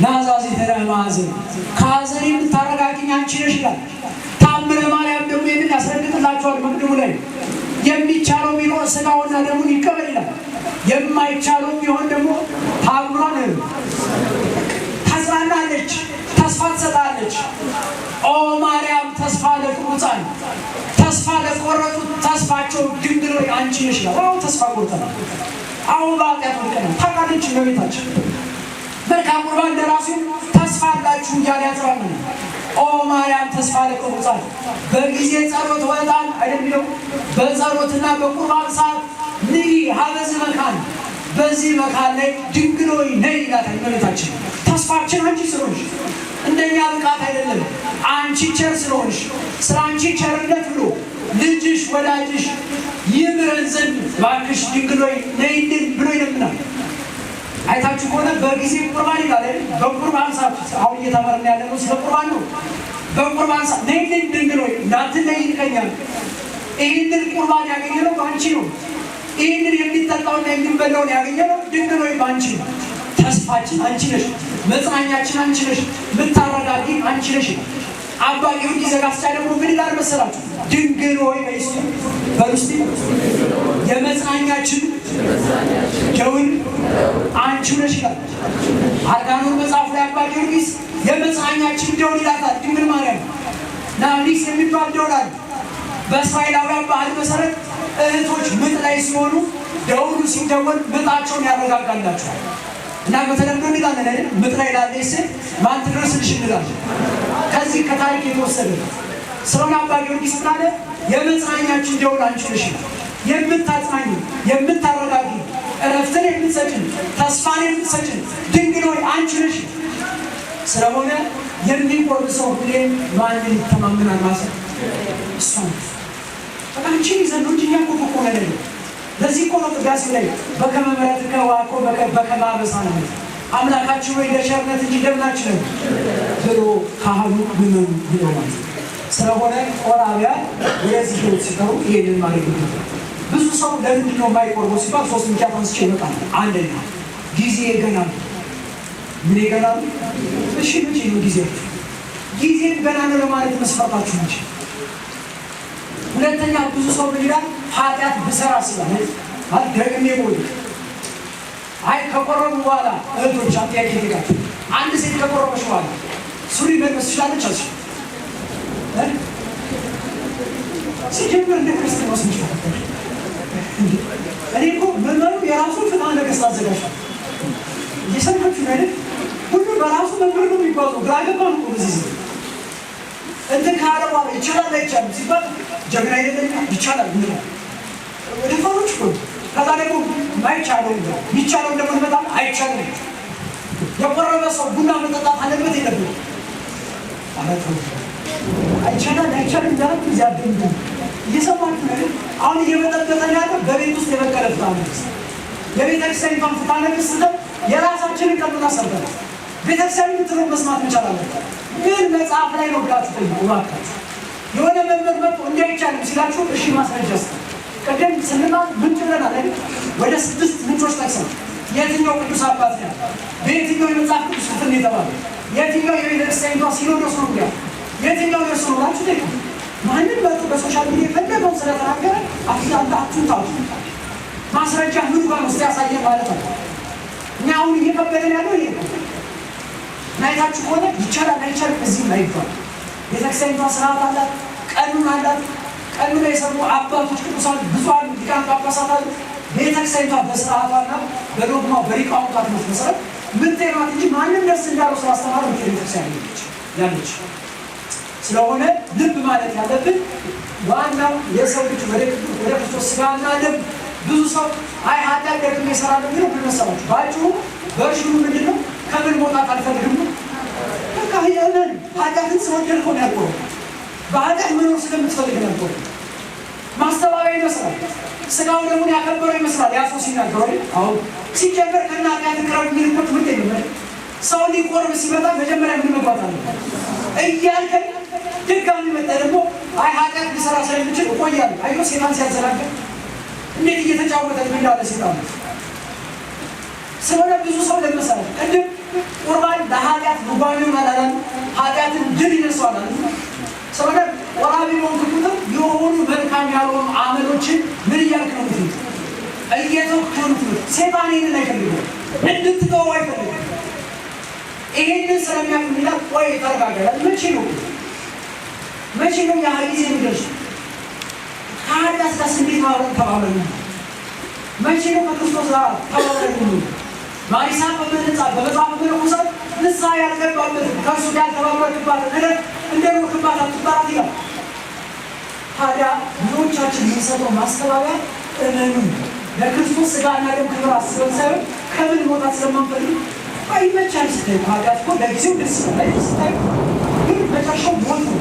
ናዛዚተ ማዕዘን ከሐዘን የምታረጋጊኝ አንቺ ነሽ ይላል። ታምረ ማርያም ደግሞ ይህንን ያስረግጥላቸዋል። መቅድሙ ላይ የሚቻለው ቢኖር ስጋውና ደሙን ይቀበል ይላል። የማይቻለው ቢሆን ደግሞ ታምሯን ታጽናናለች፣ ተስፋ ትሰጣለች። ኦ ማርያም ተስፋ ለቅቡፃን ተስፋ ለቆረጡት ተስፋቸው ድንግል ሆይ አንቺ ነሽ ይላል። አዎ ተስፋ ቆርጠናል። አሁን በኃጢአት ወድቀናል። ታውቃለች እመቤታችን። መልካም ቁርባን ደራሲው ተስፋ አላችሁ እያለ ያጽናናል። ኦ ማርያም ተስፋ ለቅቡጻን በጊዜ ጸሎት ወጣን አይደል የሚለው፣ በጸሎትና በቁርባን ሰዓት ንኢ ሀበዝ መካን፣ በዚህ መካን ላይ ድንግል ሆይ ነይ ይላታል እመቤታችን። ተስፋችን አንቺ ስለሆንሽ፣ እንደኛ ብቃት አይደለም፣ አንቺ ቸር ስለሆንሽ፣ ስለ አንቺ ቸርነት ብሎ ልጅሽ ወዳጅሽ ይምረን ዘንድ እባክሽ ድንግል ሆይ ነይልን ብሎ ይለምናል። አይታችሁ ከሆነ በጊዜ ቁርባን ይላል አይደል? በቁርባን ሰዓት፣ አሁን እየተማርን ያለ ነው ስለ ቁርባን ነው። በቁርባን ሰዓት ነይልን ድንግል ሆይ፣ እንዳትለይን ከኛ። ይህንን ቁርባን ያገኘነው በአንቺ ነው። ይህንን የሚጠጣውና የሚበላውን ያገኘነው ድንግል ሆይ በአንቺ ነው። ተስፋችን አንቺ ነሽ፣ መጽናኛችን አንቺ ነሽ፣ ምታረጋጊ አንቺ ነሽ። አባ ጊዮርጊስ ዘጋስጫ ደግሞ ምን ይላል መሰላችሁ? ድንግል ሆይ በይስቱ በሉስቲ የመጽናኛችን ደውል አንቺ ነሽ ይላል። አርጋኖን መጽሐፍ ላይ አባ ጊዮርጊስ የመጽናኛችን ደውል ይላታል ድንግል ማርያም። ናሊስ የሚባል ደውል አለ። በእስራኤላውያን ባህል መሰረት እህቶች ምጥ ላይ ሲሆኑ ደውሉ ሲደወል ምጣቸውን ያረጋጋላቸዋል። እና በተለምዶ እንላለን አይደል? ምጥ ላይ ላለች ሴት ማን ትድረስልሽ እንላለን። ከዚህ ከታሪክ የተወሰደ ነው። ስለሆነ አባ ጊዮርጊስ ምን አለ? የመጽናኛችን ደውል አንቺ ነሽ፣ የምታጽናኝ፣ የምታረጋጊ፣ እረፍትን የምትሰጭን፣ ተስፋን የምትሰጭን ድንግል ሆይ አንቺ ነሽ። ስለሆነ የሚቆርብ ሰው ሁሌም ማንን ይተማመናል ማለት ነው? እሷ በቃ አንቺን ይዘን ነው እንጂ እኛ እኮ ብቁ ነን አይደለም። ለዚህ እኮ ነው ቅዳሴ ላይ በከመ ምሕረትከ ወአኮ በከመ አበሳነ፣ አምላካችን ወይ ለቸርነት እንጂ ለምናችን ብሎ ካህኑ ምመኑ ብሎ ማለት ነው። ስለሆነ ቆራቢያን ወደዚህ ህይወት ሲጠሩ ይሄንን ማድረግ ይገባል። ብዙ ሰው ለምንድን ነው የማይቆርበው ሲባል ሶስት ምክንያት አንስቼ ይበቃል። አንደኛ ጊዜ ገና ነው። ምን ገና ነው? እሺ መቼ ነው ጊዜያችሁ? ጊዜን ገና ነው ለማለት መስፈርታችሁ መቼ? ሁለተኛ ብዙ ሰው ምን ይላል? ኃጢአት ብሰራ ስላለ ደግሜ ቦይ አይ ከቆረቡ በኋላ እህቶች ጥያቄ ጠይቃቸው። አንድ ሴት ከቆረበች በኋላ ሱሪ መልበስ ትችላለች? አልሽ ሲጀምር እንደ ክርስትና ስንች እኔ እኮ መምህሩ የራሱን ፍትሐ ነገሥት አዘጋጅቷል። እየሰማችሁ ነው አይደል? ሁሉ በራሱ መምህር ነው የሚጓዘው። ግራ ገባን እኮ በዚህ ዘመን። እንትን ካለ በኋላ ይቻላል አይቻልም ሲባል ጀግና አይደለም ይቻላል እንላለን። ደፋሮች እኮ። ከዛ ደግሞ ማይቻለው የሚቻለውን ደግሞ እንመጣለን፣ አይቻልም። የቆረበ ሰው ቡና መጠጣት አለበት የለበትም? ኧረ ተው፣ አይቻላል አይቻልም እንዳላችሁ እዚያ አትደምጡ። እየሰማችሁ ነው። አሁን እየበጠበጠን ያለው በቤት ውስጥ የበቀለ ፍትሐ ነገሥት፣ የቤተክርስቲያኒቷን ፍትሐ ነገሥት ስተን የራሳችንን ቀኖና ሰርተናል። ቤተክርስቲያን የምትለው መስማት መቻል አለበት። ምን መጽሐፍ ላይ ነው ብላችሁ ጠይቁ እባካችሁ። የሆነ መምህር መጥቶ እንዲህ አይቻልም ሲላችሁ እሺ ማስረጃ ስጥ። ቅድም ስንማር ምንጭ ብለናል አይደል? ወደ 6 ምንጮች ጠቅሰናል። የትኛው ቅዱስ አባት ነው? በየትኛው የመጽሐፍ ቅዱስ ክፍል ነው የተባለው? የትኛው የቤተክርስቲያኒቷ ሲኖዶስ ነው ያለው? የትኛው ደርሶ ነው ብላችሁ ጠይቁ። ማንም መጥቶ በ social media የፈለገውን ስለተናገረ አትንታው። ማስረጃ ምኑ ጋር ነው እስቲ ያሳየን ማለት ነው። እኛ አሁን እየከበደን ያለው ይሄ ነው። ናይታችሁ ከሆነ ይቻላል አይቻልም እዚህም አይባልም። ቤተክርስቲያኒቷ ስርዓት አላት፣ ቀኑን አላት። ቀኑን የሰሩ አባቶች ቅዱሳን ብፁዓን ሊቃነ ጳጳሳት አሉ። ቤተክርስቲያኒቷ በስርዓቷና በዶግማው በሊቃውንቷ ትምህርት መሰረት ምትሄዷት እንጂ ማንም ደስ እንዳለው ስላስተማረ ቤተክርስቲያን ያለች ስለሆነ ልብ ማለት ያለብን ዋናው የሰው ልጅ ወደ ክርስቶስ ስጋና ደም። ብዙ ሰው አይ ኃጢአት ደግሜ እሰራለሁ የሚለው ምን መሰላችሁ? ባጭሩ በእርሽኑ ምንድን ነው? ከምን መውጣት አልፈልግም ነው። በቃ የእመን ኃጢአትን ስለወደድከው ነው ያልኩህ። በኃጢአት መኖር ስለምትፈልግ ነው ያልኩህ። ማስተባበያ ይመስላል። ስጋው ደሙን ያከበረው ይመስላል ያ ሰው ሲናገረው አይደል? አሁን ሲጀመር ከእነ ኃጢአት ቅረብ የሚል እኮ ትምህርት የለም አይደል? ሰው ሊቆርብ ሲመጣ መጀመሪያ ምን መግባት አለበት እያልከኝ ድጋሚ መጣ ደግሞ አይ ኃጢአት ሊሰራ ስለምችል እቆያለሁ። አየሁ ሴጣን ሲያዘናጋ እንዴት እየተጫወተ እንዳለ ሴጣን። ስለሆነ ብዙ ሰው ለመሰለህ ቅድም ቁርባን ለኃጢአት ልጓም ይሆናል አላለም? ኃጢአትን ድል ይነሳዋል አላለም? ስለሆነ ቆራቢ በሆንክ ቁጥር የሆኑ መልካም ያልሆኑ አመሎችን ምን እያልክ ነው የምትሄድ? እየተውክ ነው የምትሄድ። ሴጣን ይህንን አይፈልግም፣ እንድትተወው አይፈልግም። ይሄንን ስለሚያውቅ ምን ይላል? ቆይ ተረጋጋ ይላል። መቼ ነው መቼ ነው ያ ጊዜ የሚደርሰው? ከኃጢአት ጋር እንዴት አብረን ተባብረን ነው? መቼ ነው ከክርስቶስ ጋር ተባብረን የምንውለው? ማሪሳን በመነጻ በመጽሐፈ መነኮሳት ንስሐ ያልገባበትን ከእርሱ ጋር ያልተባበርክባትን ዕለት እንደ ኖርክባት አትቁጠራት ይላል። ታዲያ ብዙዎቻችን የምንሰጠው ማስተባበያ እመኑ ለክርስቶስ ሥጋና ደም ክብር አስበን ሳይሆን ከምን መውጣት ስለማንፈልግ ይመቻል። ስታዩ ኃጢአት እኮ ለጊዜው ደስ ይላል ስታዩ፣ ግን መጨረሻው ሞት ነው፣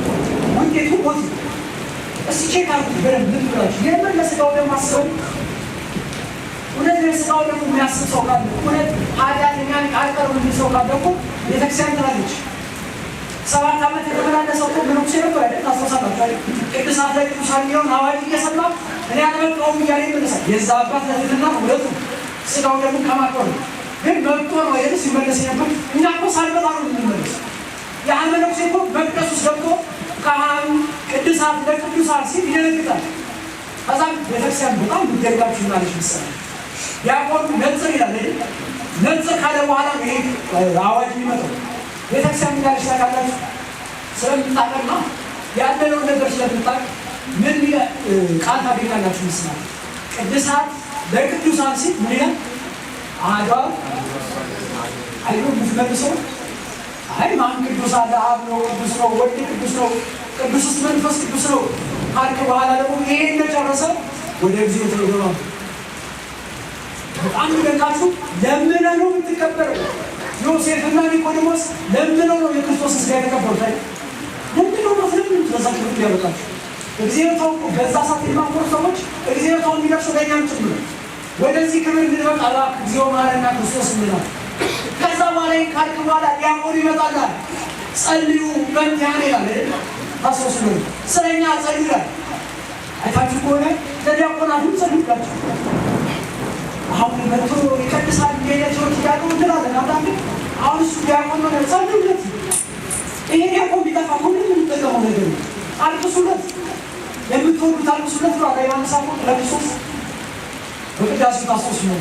ውጤቱ ሞት ነው። እስቲ check አድርጉት በደንብ ምን ብላችሁ የምር ለሥጋው ደም አስበን እውነት ለሥጋው ደሙ የሚያስብ ሰው ካለ፣ እውነት ኃጢአተኛን አልቀርም የሚል ሰው ካለ እኮ ቤተክርስቲያን ትላለች። 7 ዓመት የተመላለሰው እኮ መነኩሴ ነበር አይደል? ታስታውሳላችሁ አይደል? ቅዱሳት ላይ ቅዱሳን የሚለውን አዋጅ እየሰማ እኔ አልበቃውም እያለ ይመለሳል። የዛ አባት ለትትና ሁለቱ ስጋው ደግሞ ከማክበር ነው። ግን መጥቶ ነው አይደል ሲመለስ ነበር። እኛ እኮ ሳንመጣ ነው የምንመለስ። ያ መነኩሴ እኮ መቅደስ ውስጥ ገብቶ ካህኑ ቅዱሳት ለቅዱሳን ሲል ይደነግጣል። ከዛም ቤተክርስቲያን በጣም ምደርጋችሁ ናለች መሰለኝ። ዲያቆኑ ነጽር ይላል አይደል? ነጽር ካለ በኋላ ነው ይሄ አዋጅ የሚመጣው። ቤተክርስቲያን እንዳለች ታውቃላችሁ? ስለምታውቅ ነው ያለነውን ነገር ስለምታውቅ ምን ቃል ታገኛላችሁ መሰላችሁ? ቅድሳት ለቅዱሳን ሲል ምን ይላል? አሐዱ አይዶ የምትመልሰው አይ ማን ቅዱስ አለ? አብ ነው ቅዱስ ነው፣ ወልድ ቅዱስ ነው፣ ቅዱስ መንፈስ ቅዱስ ነው ካልክ በኋላ ደግሞ ይሄ እንደጨረሰ ወደ እግዚኦ ተገባ። በጣም የሚደንቃችሁ ለምነህ ነው የምትቀበለው። ዮሴፍና ኒቆዲሞስ ለምነው ነው የክርስቶስ ስጋ የተቀበሉት አይደል? ለምነው ነው ስለምን ለዛ ክብር ያበቃቸው። እግዚአብሔር በዛ ሰዓት የማንቆር ሰዎች እግዚአብሔር የሚደርሰው ለእኛም ጭምር ወደዚህ ክብር እንድንበቃ እባክህ እግዚኦ መሐረነ ክርስቶስ እንላለን። ከዛ በኋላ ይህን ካልክ በኋላ ዲያቆኑ ይመጣላል። ጸልዩ በእንቲአነ ይላል አይደል? ታስታውሱ ነው። ስለኛ ጸልዩ ይላል። አይታችሁ ከሆነ ለዲያቆናቱም ጸልዩላቸው። አሁን መጥቶ ይቀድሳል የሌሎች እያሉ እንላለን። አንዳንድ አሁን እሱ ዲያቆን ነው፣ ጸልዩለት። ይሄ ዲያቆን ቢጠፋ እኮ ምንም የምንጠቀመው ነገር ነው። አልቅሱለት፣ የምትወዱት አልቅሱለት ብሏል ዮሐንስ አፈወርቅ ለክርስቶስ በቅዳሴው ታስታውሱ ነው።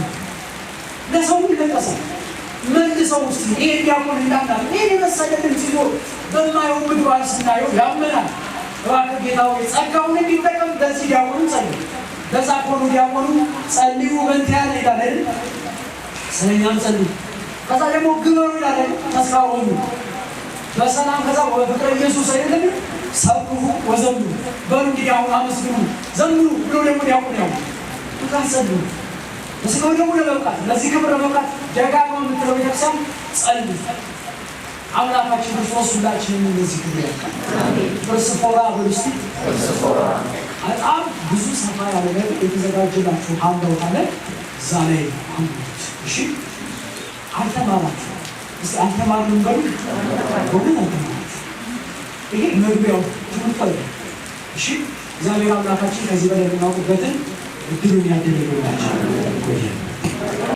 ለሰው ይለቀሳል። መልሰው ውስጥ ይሄ ዲያቆን እንዳንዳል ይሄን የመሰለ ድምፅ ይዞ በማየው ምግባር ስናየው ያመናል። እባክህ ጌታ ሆይ ጸጋውን እንዲጠቀም በዚህ ዲያቆኑ ጸልዩ። በዛ ከሆኑ ዲያቆኑ ጸልዩ በእንቲአነ ይላል አይደል? ስለኛም ጸልዩ። ከዛ ደግሞ ግበሩ ይላል አይደል? ተስፋ ሆኑ በሰላም ከዛ በፍቅረ ኢየሱስ አይደለም ሰብሑ ወዘምሩ በሉ እንግዲህ አሁን አመስግኑ ዘምሩ ብሎ ደግሞ ዲያቆን ያው በቃ ጸልዩ። ለሥጋው ደግሞ ለመብቃት ለዚህ ክብር ለመብቃት ደጋግማ የምትለው ቤተክርስቲያን ጸልዩ። አምላካችን ክርስቶስ ሁላችንን ለዚህ ክብር ያብቃል። ፕርስፎራ በሉ እስቲ። በጣም ብዙ ሰፋ ያለ ነገር የተዘጋጀላችሁ handout አለ። እዛ ላይ አንብቡት። እሺ፣ አልተማራችሁ እስቲ አልተማርንም በሉ። በእውነት አልተማራችሁ። ይሄ መግቢያው ትምህርቱ አይደለም። እሺ፣ እግዚአብሔር አምላካችን ከዚህ በላይ የምናውቅበትን እድሉን ያደረገላቸው። ቆየ።